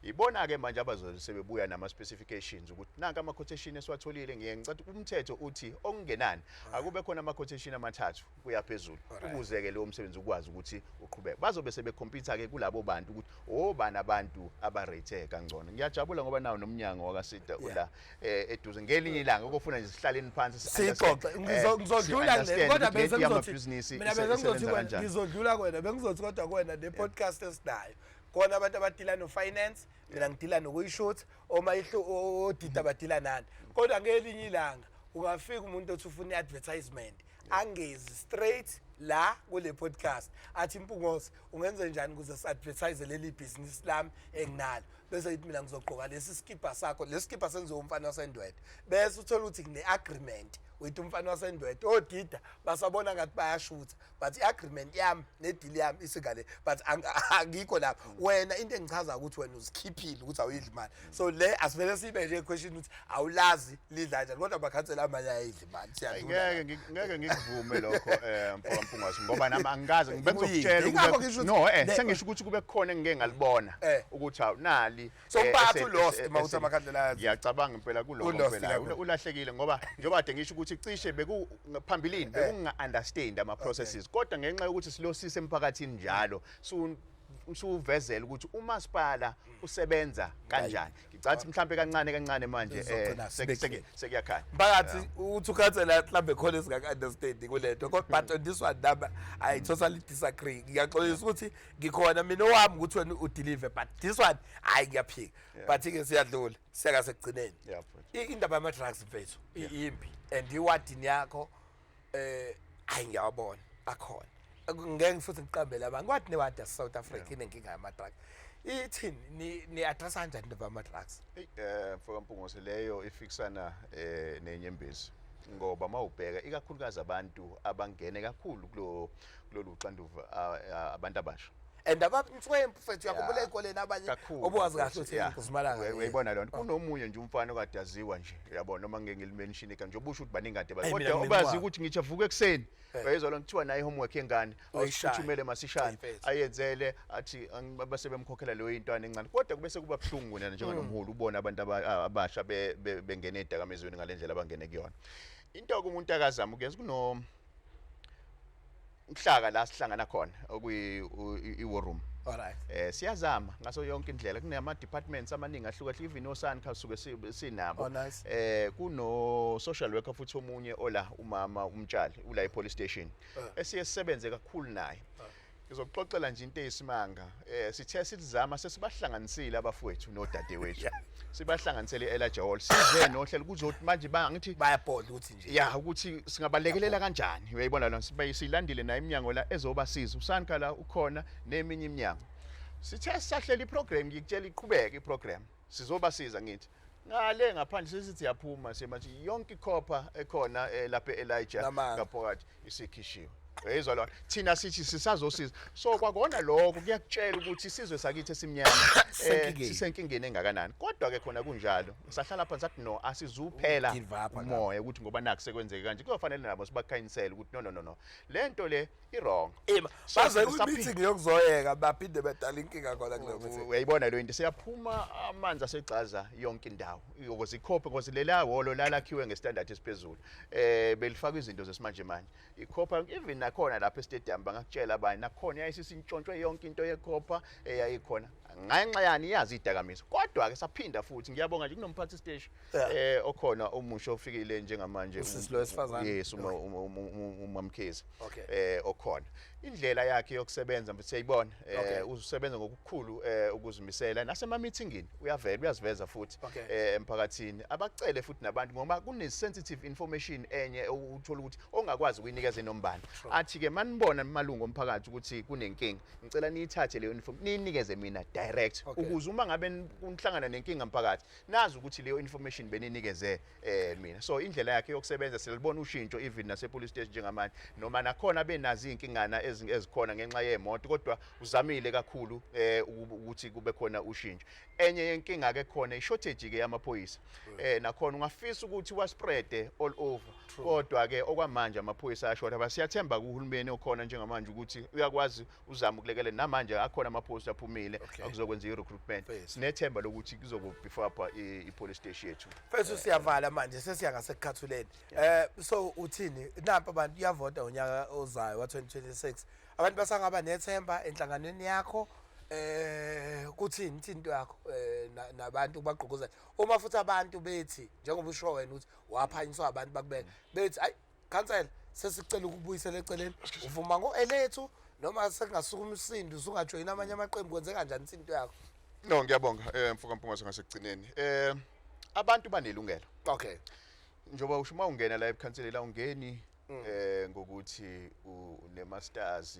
Ibona-ke manje abazobe sebebuya nama-specifications ukuthi nanka ama-quotation esiwatholile. Ngiye ngicathi umthetho uthi okungenani akube khona ama-quotation amathathu kuya phezulu, ukuze-ke lowo msebenzi ukwazi ukuthi uqhubeke. Bazobe sebekhompyutha-ke kulabo bantu ukuthi obani abantu aba-rate kangcono. Ngiyajabula ngoba nawo nomnyango wakaSEDA ula eduze. Ngelinye ilanga ukufuna nje sihlaleni phansi, sixoxe. Ngizodlula kule, kodwa bese ngizothi mina, bese ngizothi isebenza kwena, kanjani. Ngizodlula kwena, bengizothi kodwa kwena le podcast esinayo kona abantu abadila no-finance, mina ngidila nokuyishutha, oma odida badila nani. Kodwa ngelinye ilanga ungafika umuntu othi ufuna i-advertisement, angezi straight la kule podcast, athi, "Mpungose, ungenze njani ukuze si-advertise leli bhizinisi lami enginalo?" Bese ithi, "Mina ngizogqoka lesi skibha sakho, lesi skibha senziwe umfana waseNdwedwe." Bese uthola ukuthi kune-agreement with umfana waseNdwedwe. Odida basabona ngathi bayashutha, but i-agreement yami ne-deal yami isingale, but angikho lapho. Wena into engichaza ukuthi wena uzikhiphile ukuthi awuyidli imali. So le asivele sibe nje question ukuthi awulazi lidla kanjani, kodwa amakhansela amanye ayidla imali. Siyadlula. Ngeke ngikuvume lokho, mfo kaMpungose, ngoba nami angikaze ngibe Kuyini? ngizokutshela Ingakho ngisho ukuthi no, sengisho ukuthi kube khona engike ngalibona ukuthi awu nali. So umphakathi ulost uma uthi amakhandlela ayazi. Ngiyacabanga impela kuloko Ulost impela kakhulu. Ulahlekile, ngoba njengoba kade ngisho ukuthi cishe beku phambilini bekunga understand ama processes, kodwa ngenxa yokuthi silosisa emphakathini njalo, suvezela ukuthi umasipala usebenza kanjani, ngicathi mhlambe kancane kancane manje Sizogcina sibe clear. sekuyakhanya. Mphakathi uthi ukhansela mhlawumbe khona esingaka-understandi kule nto, kodwa but on this one number I totally disagree. Ngiyaxolisa ukuthi ngikhona mina owami ukuthi wena udeliver, but this one, hhayi, ngiyaphika. But-ke siyadlula, siyakasekugcineni. Yeah, mfowethu. Indaba yama-drugs, mfethu, imbi and iwadini yakho, hayi, ngiyawabona akhona. Ngeke futhi ngiqambele abantu kwathi newadi yase-South Africa inenkinga yama-drugs. Ithini, ni-addressa kanjani indaba yama-drugs? Eyi, mfo kaMpungose, leyo ifikisana nenyembezi. Ngoba mawubheka ikakhulukazi abantu abangene kakhulu kulolu xanduva, abantu abasha. And abantswempu, mfethu, uyakhumbula ey'koleni abanye Kakhulu. obuwazi kahle ukuthi uzimalanga. Uyayibona leyo nto. Kunomunye nje umfana okade aziwa nje, uyabona, noma ngeke ngilimention igama nje, obusho ukuthi baningi kade Eyi, mina kodwa mina obazi ngikwazi. ukuthi ngisho avuke ekuseni, uyayizwa loo nto, kuthiwa nayo i-homework yengane, Uyayishaya. awusiphuthumele masishane, Eyi, mfethu. ayenzele, athi base bemkhokhela leyo intwana encane. Kodwa kube sekuba buhlungu wena njenganomholi ubona abantu abasha bengena ey'dakamizweni ngale ndlela abangene kuyona. Into-ke umuntu akazama ukuyenza, kuno mhlaka la sihlangana khona, okuyi i-war room. Siyazama ngaso yonke indlela, kunama departments amaningi ahlukahlukene, even oSANCA suke sinabo. Oh, nice. Kuno social worker futhi omunye ola, umama umtshali, ula e police station. Esiye sisebenze kakhulu naye. Ngizokuxoxela nje into eyisimanga. Sithe sizama, sesibahlanganisile abafowethu nodadewethu. Sibahlanganisele e-Elijah Hall. Size nohlelo kuzothi manje bangithi Bayabhoda ukuthi nje. Ya, ukuthi singabalekelela kanjani. Uyayibona lona, silandile nayo iminyango la ezobasiza. USANCA la ukhona neminye iminyango. Sithe sisahlela iprogram, ngikutshela iqhubeke iprogram. Sizobasiza ngithi. Ngale ngaphandle sesithi yaphuma manje yonke ikhopha ekhona lapha e-Elijah Namanga. ngaphakathi isikhishiwe. Uyezwa lona, thina sithi sisazosiza. So kwakona lokho kuyakutshela ukuthi isizwe sakithi esimnyama Sisenkingeni. sisenkingeni engakanani. Kodwa ke khona kunjalo, sahlala phansi sathi no, asizuphela Give up. umoya ukuthi ngoba nakho sekwenzeke kanje, kuyofanele nabo sibakhanyisele ukuthi no, no, no, no, lento le i wrong. Ema So, baze kwi-meeting yokuzoyeka, baphinde bedala inkinga khona kuleyo meeting. Uyayibona leyo into, siyaphuma amanzi asegcaza yonke indawo ukuze ikhophe, because lela hholo lalakhiwe ngestandard esiphezulu, belifaka izinto zesimanje manje, ikhopha even nakhona lapha estadium bangakutshela abanye, nakhona yayisisintshontshwe yonke into yekhopha eyayikhona ngenxa yani iyazi idakamizwa. Kodwa ke saphinda futhi, ngiyabonga nje kunomphathi station okhona omusha ofikile njengamanje. Usisi lo wesifazane? Yes, uMamkhize. Okhona indlela yakhe yokusebenza, mfethu, siyayibona. Usebenza ngokukhulu ukuzimisela, nasema meetingini uyavela, uyaziveza futhi emphakathini, abacele futhi nabantu ngoba kune sensitive information enye uthola ukuthi ongakwazi ukuyinikeza enombani, athi ke manibona malungu omphakathi ukuthi kunenkinga, ngicela niyithathe leyo information niyinikeze mina direct, ukuze uma ngabe nihlangana nenkinga mphakathi nazi ukuthi leyo information beninikeze mina. So indlela yakhe yokusebenza siyalibona ushintsho, even nase police station njengamanje, noma nakhona benazi izinkingana ezikhona ngenxa yemoto, kodwa uzamile kakhulu ukuthi kube khona ushintsho. Enye yenkinga ke khona i-shortage ke yamaphoyisa. Nakhona ungafisa ukuthi waspread all over, kodwa ke okwamanje amaphoyisa ayashoda. Basiyathemba kuhulumeni okhona njengamanje ukuthi uyakwazi uzama ukulekelela. Namanje akhona amaphoyisa aphumile akuzokwenza i-recruitment. Sinethemba lokuthi kuzoku-beef up i-police station yethu. Mfethu, siyavala manje, sesiya ngasekukhathuleni. So uthini, nampa abantu uyavota unyaka ozayo wa-2026, abantu basangaba nethemba enhlanganweni yakho? Kuthini, ithini into yakho nabantu bagqugquzela, uma futhi abantu bethi, njengoba usho wena ukuthi waphanyiswa abantu bakubeka, bethi ayi khansela, sesicela ukubuyisela eceleni, uvuma ngo-elethu noma sekungasuka umsindo usungajoyina amanye amaqembu, kwenze kanjani into yakho? No, ngiyabonga, mfoka Mpungose. Ngasekugcineni, abantu banelungelo, njengoba usho, uma ungena la ebukhanseleni la ungeni ngokuthi une-masters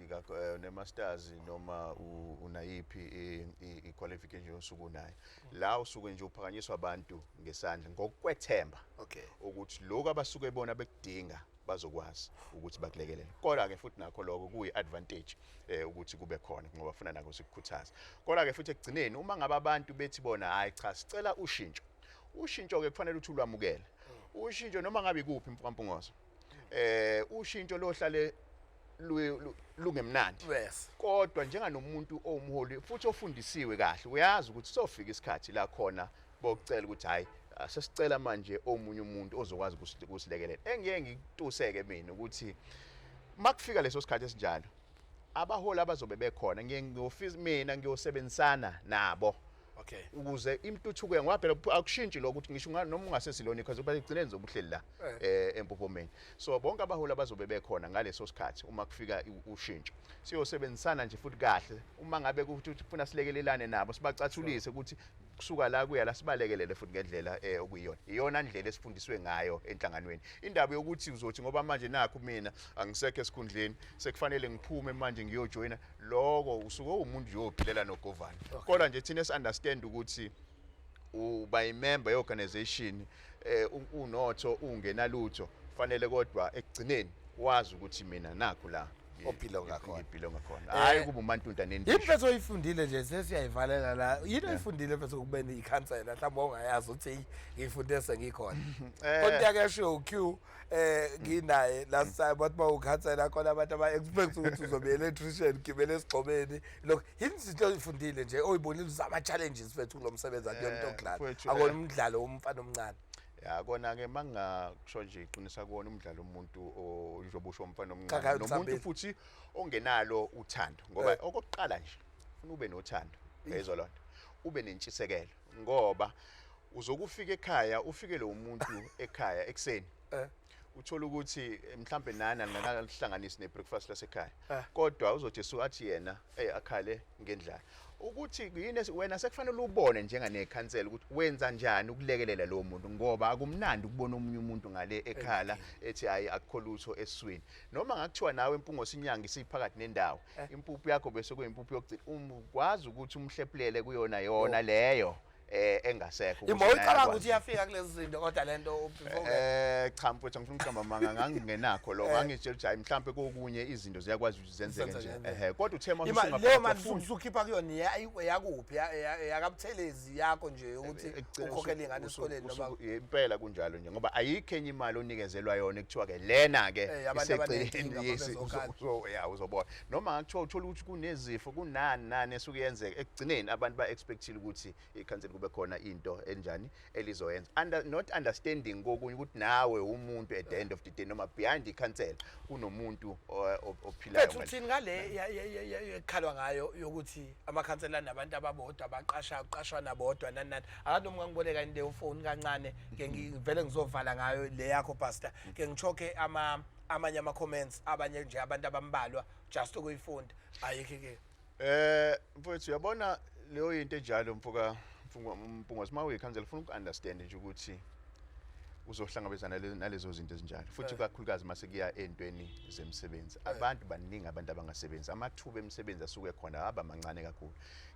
une-masters noma unayiphi i-qualification osuke unayo. La usuke nje uphakanyiswa abantu ngesandla ngokukwethemba ukuthi lokhu abasuke bona bekudinga bazokwazi ukuthi bakulekelele. Kodwa ke futhi nakho lokho kuyi-advantage ukuthi kube khona, ngoba funa nako sikukhuthaza. Kodwa ke futhi ekugcineni, uma ngabe abantu bethi bona hayi cha, sicela ushintsho, ushintsho ke kufanele ukuthi ulwamukele ushintsho noma ngabe ikuphi, mfokaMpungose. Ushintsho lohlale lungemnandi, kodwa njenganomuntu owumholi futhi ofundisiwe kahle, uyazi ukuthi sofika isikhathi la khona bokucela ukuthi hayi, sesicela manje omunye umuntu ozokwazi ukusilekelela. Engiye ngikutuseke mina ukuthi makufika leso sikhathi esinjalo, abaholi abazobe bekhona, ngiye ngiyofisa mina ngiyosebenzisana nabo ukuze intuthuko, ngoba phela akushintshi lokho ukuthi ngisho noma ungasesilona because kuba ekugcineni zobe uhleli la empophomeni. So bonke abaholi abazobe bekhona ngaleso sikhathi uma kufika ushintsho, siyosebenzisana nje futhi kahle. Uma ngabe kuthi kufuna silekelelane nabo, sibacathulise ukuthi kusuka la kuya la, sibalekelele futhi ngendlela okuyiyona iyona ndlela esifundiswe ngayo enhlanganweni. Indaba yokuthi uzothi ngoba manje nakho mina angisekho esikhundleni, sekufanele ngiphume manje ngiyojoyina lokho, usuke uwumuntu nje ophilela nogovane. Kodwa nje thina si-understand ukuthi uba imember ye-organization unotho ungenalutho. Fanele kodwa ekugcineni wazi ukuthi mina nakhu la Obhilonga khona. Ngibhilonga khona, hhayi kuba umantunta Yini nendishi. mfethu oyifundile nje, sesiyayivalela la, yini oyifundile mfethu ukubeni ikhansela, mhlawumbe ongayazi ukuthi eyi, ngiyifunde sengikhona? Kodwa yakashiwo u-Q nginaye last time, wathi uma ukhansela khona abantu aba-expect ukuthi uzobe electrician, gibele esigxobeni. Lokho yini izinto oyifundile nje oyibonile zama-challenges mfethu kulo msebenzi? Akuyona into yokudlala. Mfowethu, Akona umdlalo womfana omncane. Ya, kona ke mangingakusho nje iqinisa kuwona umdlalo umuntu njengoba usho umfana Cha, omncane nomuntu uthambile. futhi ongenalo uthando, ngoba okokuqala nje ufuna ube nothando, uyezwa loo nto, ube nentshisekelo, ngoba uzokufika ekhaya ufikele umuntu ekhaya ekuseni, uthola ukuthi mhlambe nani aningakahlanganisi ne-breakfast lasekhaya, kodwa uzothi esuka athi yena ey akhale ngendlala ukuthi yini wena sekufanele ubone njenganekhansela ukuthi wenza njani ukulekelela lowo muntu, ngoba akumnandi ukubona omunye umuntu ngale ekhala ethi hayi akukho lutho esiswini, noma ngakuthiwa nawe impungo sinyanga isiphakathi nendawo, impuphu yakho bese kuyimpuphu yokugcina, ukwazi ukuthi umhlephulele kuyona yona leyo engasekho ukuze Ima naye uyicabanga akwazi. ukuthi iyafika kulezi zinto kodwa lento before Cha mfowethu, angifuni ukuqamba amanga, ngangingenakho lokho, ngangitshela ukuthi hayi mhlambe kokunye izinto ziyakwazi ukuthi zenzeke Zenzeke, nje. zenzeke. Ehe, kodwa uthe uma Ima usungaphakathi leyo mali wafunda. usukhipha kuyona yakuphi, yakaButhelezi yakho nje ukuthi Ekugcineni ukhokhele ingane esikoleni noma Impela kunjalo nje, ngoba ayikho enye imali onikezelwa yona ekuthiwa ke lena ke Abantu abanenkinga iseceleni, yes, babezokhala. Ya, uzobona noma ngakuthiwa uthola ukuthi kunezifo kunani nani esuke yenzeka, ekugcineni abantu ba-expectile ukuthi ikhansela kube khona into enjani elizoyenza, not understanding kokunye ukuthi nawe umuntu at the end of the day noma behind ikhansela kunomuntu ophilayo. Mfethu, uthini ngale ekhalwa ngayo yokuthi amakhansela nabantu ababodwa abaqasha qashwa nabodwa nani nani? Akathi noma ungangiboleka into yefoni kancane ke, ngivele ngizovala ngayo le yakho, pastor, ke ngichoke ama amanye ama comments abanye nje abantu abambalwa just ukuyifunda, ayikho ke. Mfowethu, uyabona leyo into enjalo, mfoka Mpungose, uma uyikhansela ufuna uku-understand nje ukuthi uzohlangabezana nalezo zinto ezinjalo, futhi kakhulukazi mase kuya ey'ntweni zemisebenzi. Abantu baningi, abantu abangasebenzi, amathuba emisebenzi asuke khona aba mancane kakhulu.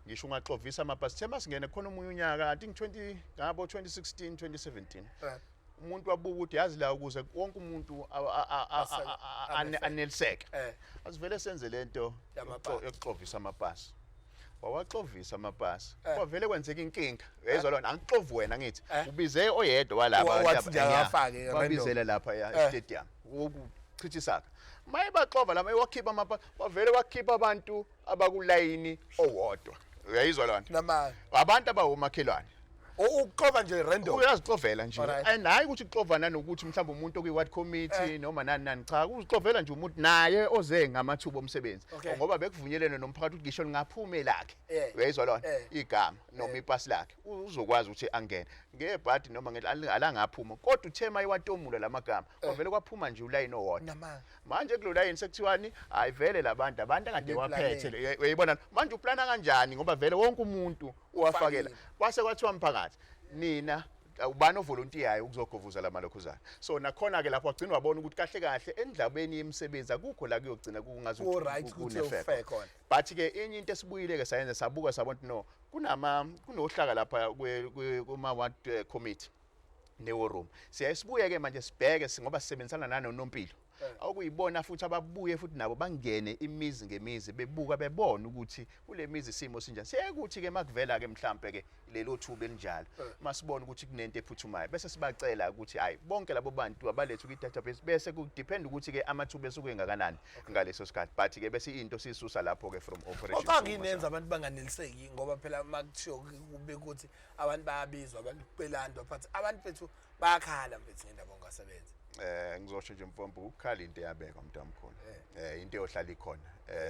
Ngisho ungaxovisa amabhasi, thema singene khona omunye unyaka, I think 20 ngabo 2016 2017, umuntu wabuka ukuthi yazi la ukuze wonke umuntu aneliseke, asivele senze lento Yamapasi. Yokuxovisa amapasi. Wawaxovisa amapasi, kwavele kwenzeka inkinga, uyayizwa lona, angixovi wena, ngithi ubize oyedwa walaba Wathi nje akafake random. Wabizela lapha ya e-stadium ukuchithisaka maye baxova lama, wakhipha amapasi, wavele wakhipha abantu abakulayini owodwa, uyayizwa lona, Nama abantu abawomakhelwane. Ukuxova nje random. Uyazixovela nje. And hayi ukuthi uxova nanokuthi mhlawumbe umuntu okwi-ward committee noma nani nani, cha, uzixovela nje umuntu naye oze ngamathuba omsebenzi, ngoba bekuvunyelene nomphakathi ukuthi ngisho lingaphume lakhe, uyayizwa lona, igama noma ipasi lakhe, uzokwazi ukuthi angene ngebhadi noma alangaphuma, kodwa uthe uma ewatomula lamagama kwavele kwaphuma nje ulayini owodwa. Namanga. Manje kulo layini sekuthiwani? Hayi vele labantu abantu akade Beplanele. waphethe, uyayibona manje uplana kanjani, ngoba vele wonke umuntu uwafakela. Ufakile. Kwase kwathiwa mphakathi nina ubani ovolontiyayo ukuzogovuza la malokhuzana? So nakhona ke lapho wagcina wabona ukuthi kahle kahle endlabeni yemisebenzi akukho la kuyogcina kungazuthi Ku-right ukuthi kune-fair. ufair khona. But ke enye into esibuyile ke sayenza, sabuka, sabona ukuthi no, kunohlaka lapha kuma ward committee ne-war room, siyaye sibuye ke manje sibheke ngoba sisebenzisana nanonompilo, okuyibona futhi ababuye futhi nabo bangene imizi ngemizi bebuka bebona ukuthi kule mizi isimo sinjani. Siyaye ukuthi ke makuvela ke mhlambe ke lelo thuba elinjalo, masibona ukuthi kunento ephuthumayo, bese sibacela ukuthi hayi bonke labo bantu abalethu kwi-database, bese ku-depend ukuthi ke amathuba esuke engakanani ngaleso sikhathi, but ke bese into siyisusa lapho ke from operation Ocanga Sukuma. inenza abantu banganeliseki, ngoba phela makuthiwa kube ukuthi abantu bayabizwa, abantu belandwa, but abantu bethu bayakhala mfethu ngendaba ongasebenzi. Ngizosho nje mfombo, ukukhala into eyabekwa umuntu omkhulu. Into eyohlala ikhona,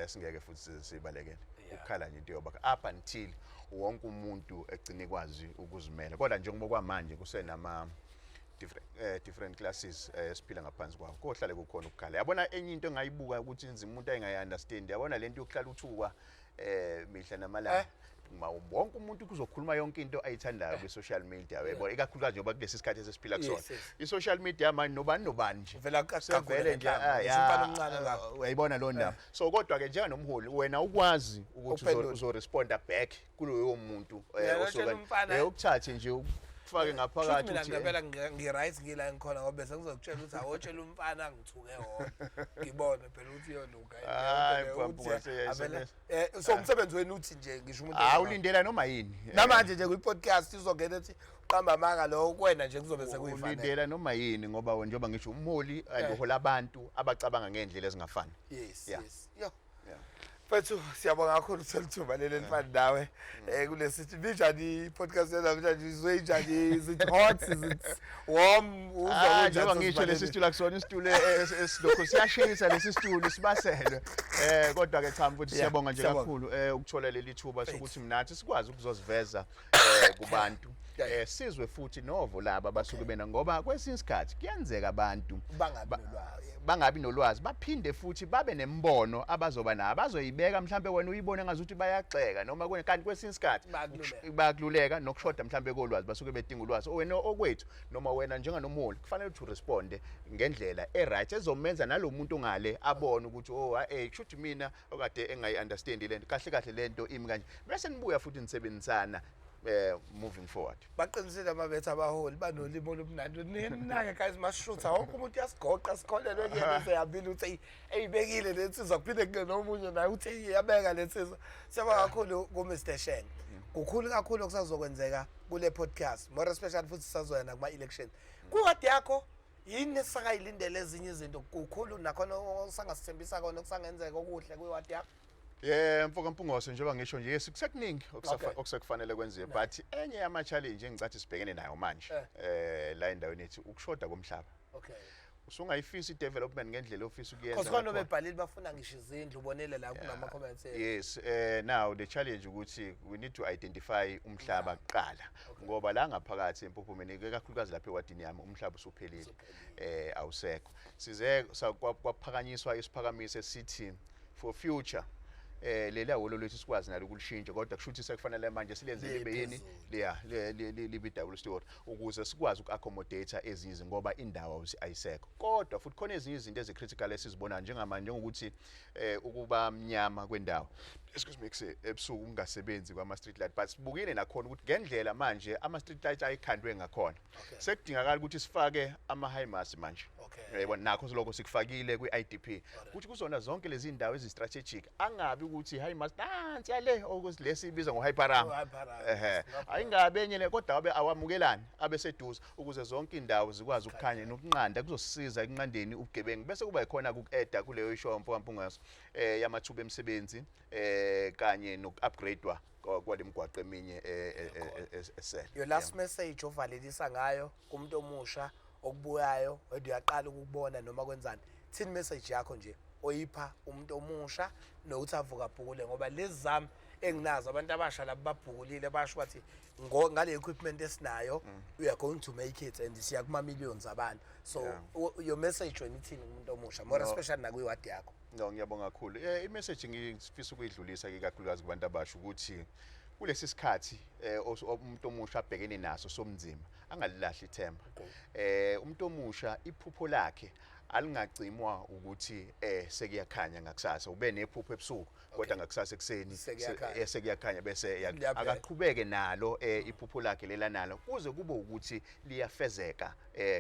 singeke futhi sibalekele. Ukukhala nje into yoba up until wonke umuntu egcine ikwazi ukuzimela. Kodwa njengoba kwamanje kusenama different classes esiphila ngaphansi kwawo, kohlale kukhona ukukhala. Yabona enye into engayibuka ukuthi inzima umuntu ayingayi-understand, yabona lento yokuhlala uthukwa mihla namalanga, ma wonke umuntu kuzokhuluma yonke into ayithandayo kwi-social media, uyayibona, ikakhulukazi njengoba kulesi sikhathi esesiphila kusona, i-social media manje nobani nobani nje Vele akaqagule sevele nje ngenhlamba, ngisho umfana omncane kangaka. Uyayibona leyo ndaba. So kodwa ke njenganomholi wena ukwazi ukuthi Uphendule. uzoresponda back kuloyo muntu Uyakutshela umfana- ukuthathe nje Akufake ngaphakathi Mina uthi, ngempela ngi-right ngila ngikhona, ngoba bese ngizokutshela ukuthi awotshela umfana ngithuke wona, ngibone phela ukuthi iyoluka. Hayi, mfana, seyayisebenza. So umsebenzi wenu uthi nje ngisho umuntu Hayi, ulindela noma yini. Namanje nje kwi-podcast izongena ethi uqamba amanga lo kuwena nje, kuzobe sekuyifanele. Ulindela noma yini, ngoba njengoba ngisho, umholi and uhola abantu abacabanga ngey'ndlela ezingafani. Yes, yo. Mfethu, siyabonga kakhulu ukuthola ithuba leli elifana nawe kulesi. Binjani i-podcast yanamhlanje? Izwe injani? Is it hot? Is it warm? Uzwa Ah, kunjani njengoba ngisho, lesi sesivalele? situlo akusona isitulo esilokhu siyashisa, lesi situlo sibaselwe. Kodwa ke cha mfuthu, siyabonga nje Siyabonga. kakhulu ukuthola leli thuba sokuthi nathi sikwazi ukuzoziveza kubantu. Sizwe futhi novo laba abasuke bena, ngoba kwesinye isikhathi kuyenzeka abantu Bangabi nolwazi. Bangabi nolwazi, baphinde futhi babe nembono abazoba nayo, abazoyibeka, mhlambe wena uyibone ngazuthi bayagxeka noma kanti kwesinye isikhathi Bayakululeka. Bayakululeka nokushoda mhlambe kolwazi, basuke bedinga ulwazi. Wena okwethu noma wena njenganomholi kufanele ukuthi uresponde ngendlela e-right ezomenza nalo muntu ongale abone ukuthi, oh, kusho ukuthi mina okade engayi-understandi lento, kahle kahle lento imi kanje, bese nibuya futhi nisebenzisana moving forward. Baqinisile amabethu, abaholi banolimi olumnandi. Ninake guys, masishutha wonke umuntu uyasigoqa, sikholelwe kuyena, seyabile ukuthi eyi, eyibekile le nsizwa, kuphinde kungene omunye naye uthi eyi, iyabeka le nsizwa. Siyabonga kakhulu ku-Mr Shenge. Kukhulu kakhulu okusazokwenzeka kule podcast, more especially futhi sisazoya nakuma-election. Kwiwadi yakho yini esisakayilindele ezinye izinto? Kukhulu nakhona osangasithembisa kona okusangenzeka okuhle kwiwadi yakho? Yeah, mfoka Mpungose, njengoba ngisho nje, yes, kusekuningi okusekufanele kwenziwe, but enye yama-challenge engicathi sibhekene nayo manje la endaweni yethu ukushoda komhlaba. Usungayifisa i-development ngendlela ofisa ukuyenza Cause khona ngakhona. bebhalile, bafuna ngisho izindlu, ubonele la kunama-comments. Yes, now the challenge ukuthi we need to identify umhlaba kuqala, ngoba la ngaphakathi eMpophomeni, kakhulukazi lapha ewadini yami, umhlaba usuphelile. Awusekho. Size kwaphakanyiswa isiphakamiso esithi for future leli hholo lethu sikwazi nalo ukulishintsha, kodwa kusho ukuthi sekufanele manje silenze Liye libe yini? phezulu. Liya libe double story ukuze sikwazi uku-accommodate ezinye, ngoba indawo ayisekho. Kodwa futhi khona ezinye izinto ezi-critical esizibonayo njengamanje, njengokuthi ukuba mnyama kwendawo, excuse me, ebusuku kungasebenzi kwama-street light, but sibukile nakhona ukuthi ngendlela manje ama-street light ayikhandwe ngakhona, sekudingakala ukuthi sifake ama-high mast manje. Uyayibona, nakho lokho sikufakile kwi-IDP ukuthi kuzona zonke lezi ndawo ezi-strategic, angabi ukuthi high mast nansi yale okuthi lesibiza ngo-hyperama. Oh, hyperama. Ehe, ayingabi enye le, kodwa abe awamukelani, abe seduze ukuze zonke indawo zikwazi ukukhanya nokunqanda, kuzosisiza ekunqandeni ubugebengu, bese kuba yikhona uku-adda kuleyo isho mfo kaMpungaso yamathuba emisebenzi kanye noku-upgradewa kwale migwaqo eminye esele. Your last message ovalelisa ngayo kumuntu omusha okubuyayo, whether uyaqala ukukubona noma kwenzani, thini message yakho nje oyipha umuntu omusha nokuthi avuka abhukule? Ngoba lezi zami enginazo, abantu abasha laba babhukulile, basho bathi ngale equipment esinayo we are going to make it and siya kuma millions abantu. So your message wena ithini kumuntu omusha, more No. especially nakwiwadi yakho? No, ngiyabonga kakhulu. I-message ngifisa ukuyidlulisa ke kakhulukazi kubantu abasha ukuthi kulesi sikhathi umuntu omusha abhekene naso somnzima, angalilahli ithemba. Umuntu omusha iphupho lakhe alingacimwa ukuthi sekuyakhanya ngakusasa. Ube nephupho ebusuku, kodwa ngakusasa ekuseni Sekuyakhanya. Sekuyakhanya bese Liyaphela. Akaqhubeke nalo iphupho lakhe lela nalo kuze kube ukuthi liyafezeka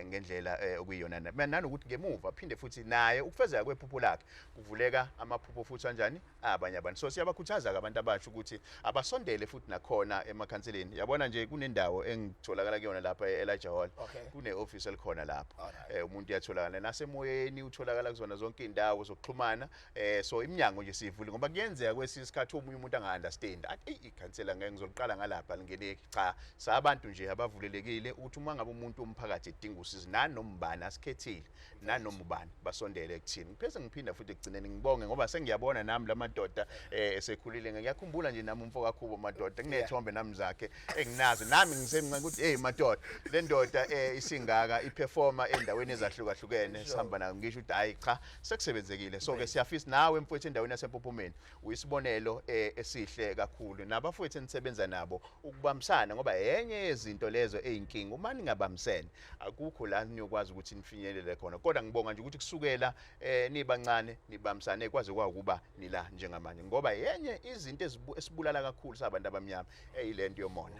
ngendlela okuyiyona, nanokuthi ngemuva aphinde futhi naye ukufezeka kwephupho lakhe kuvuleka amaphupho futhi kanjani abanye abantu. So siyabakhuthaza ke abantu abasha ukuthi abasondele futhi nakhona emakhanseleni. Yabona nje, kunendawo engitholakala kuyona lapha e-Elijah Hall, kune office elikhona lapho. Umuntu uyatholakala nasemoyeni, utholakala kuzona zonke indawo zokuxhumana. So iminyango nje siyivule, ngoba kuyenzeka kwesinye isikhathi omunye umuntu anga-understand, athi, eyi, ikhansela ngeke ngizoliqala ngalapha, lingeneki. Cha, sabantu nje abavulelekile ukuthi uma ngabe umuntu umphakathi edinga usizo nanoma ubani, asikhethile nanoma ubani, basondele ekuthini. Ngipheze ngiphinda futhi ekugcineni ngibonge, ngoba sengiyabona nami la madoda esekhulile. Ngiyakhumbula nje nami umfo kaKhubo, madoda, kunethombe nami zakhe enginazo nami ngisemncane, ukuthi hey madoda, le ndoda isingaka, iperforma endaweni ezahlukahlukene, sihamba nayo, ngisho ukuthi hayi cha, sekusebenzekile. So ke siyafisa nawe mfowethu endaweni yaseMpophomeni uyisibonelo esihle kakhulu, nabafowethu enisebenza nabo ukubambisana, ngoba enye yezinto lezo eyinkinga uma ningabambisene. Akukho la niyokwazi ukuthi nifinyelele khona, kodwa ngibonga nje ukuthi kusukela nibancane nibambisane kwaze kwawukuba nila njengamanje, ngoba yenye izinto esibulala kakhulu sabantu abamnyama eyilento yomona.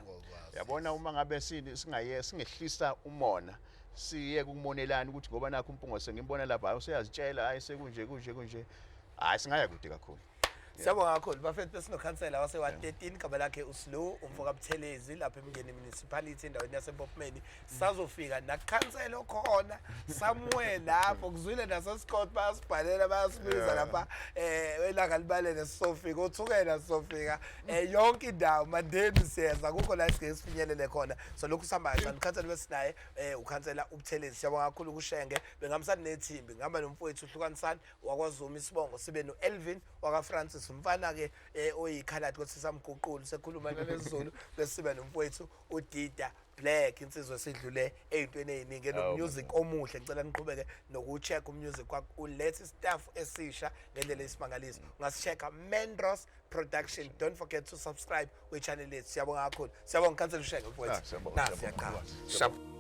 Yabona, uma ngabe singaye singehlisa umona, siye kumonelana ukuthi ngoba nakho uMpungose ngimbona lapha, hayi useyazitshela, hayi sekunje kunje kunje, hayi singaya kude kakhulu. Siyabonga kakhulu bafethu. Besinokhansela wase-ward 13, igama lakhe uSlu umfoka Buthelezi, lapha eMngeni Municipality, endaweni yaseMpophomeni. Sazofika nakukhansela okhona somewhere lapho kuzwile naseScott, bayasibhalela, bayasibiza lapha elanga libalele, sizofika oThukela, sizofika yonke indawo, Mandeni siyeza, kukho la esingeke sifinyelele khona. So lokhu sihamba kancane. Ukhansela besinaye ukhansela uButhelezi, siyabonga kakhulu kuShenge. Bengihambisana nethimbi, ngihamba nomfowethu uHlukanisani wakwaZuma isibongo, sibe no-Elvin wakaFrancis, umfana-ke oyikhaladi kodwa sisamguqula sekhuluma nalesiZulu, bese sibe nomfowethu uDida Black, insizwa esidlule ey'ntweni ey'ningi, enomusic omuhle. Ngicela niqhubeke noku-check umusic wakho, ulethe istaff esisha ngendlela eyisimangaliso. Ungasi-check-a, Mendros Production. Don't forget to subscribe kwi-channel yethu. Siyabonga kakhulu, siyabonga khansela uShenge mfowethu. Ah, siyabonga, Nasi siyabonga. siyaqala. Sharp.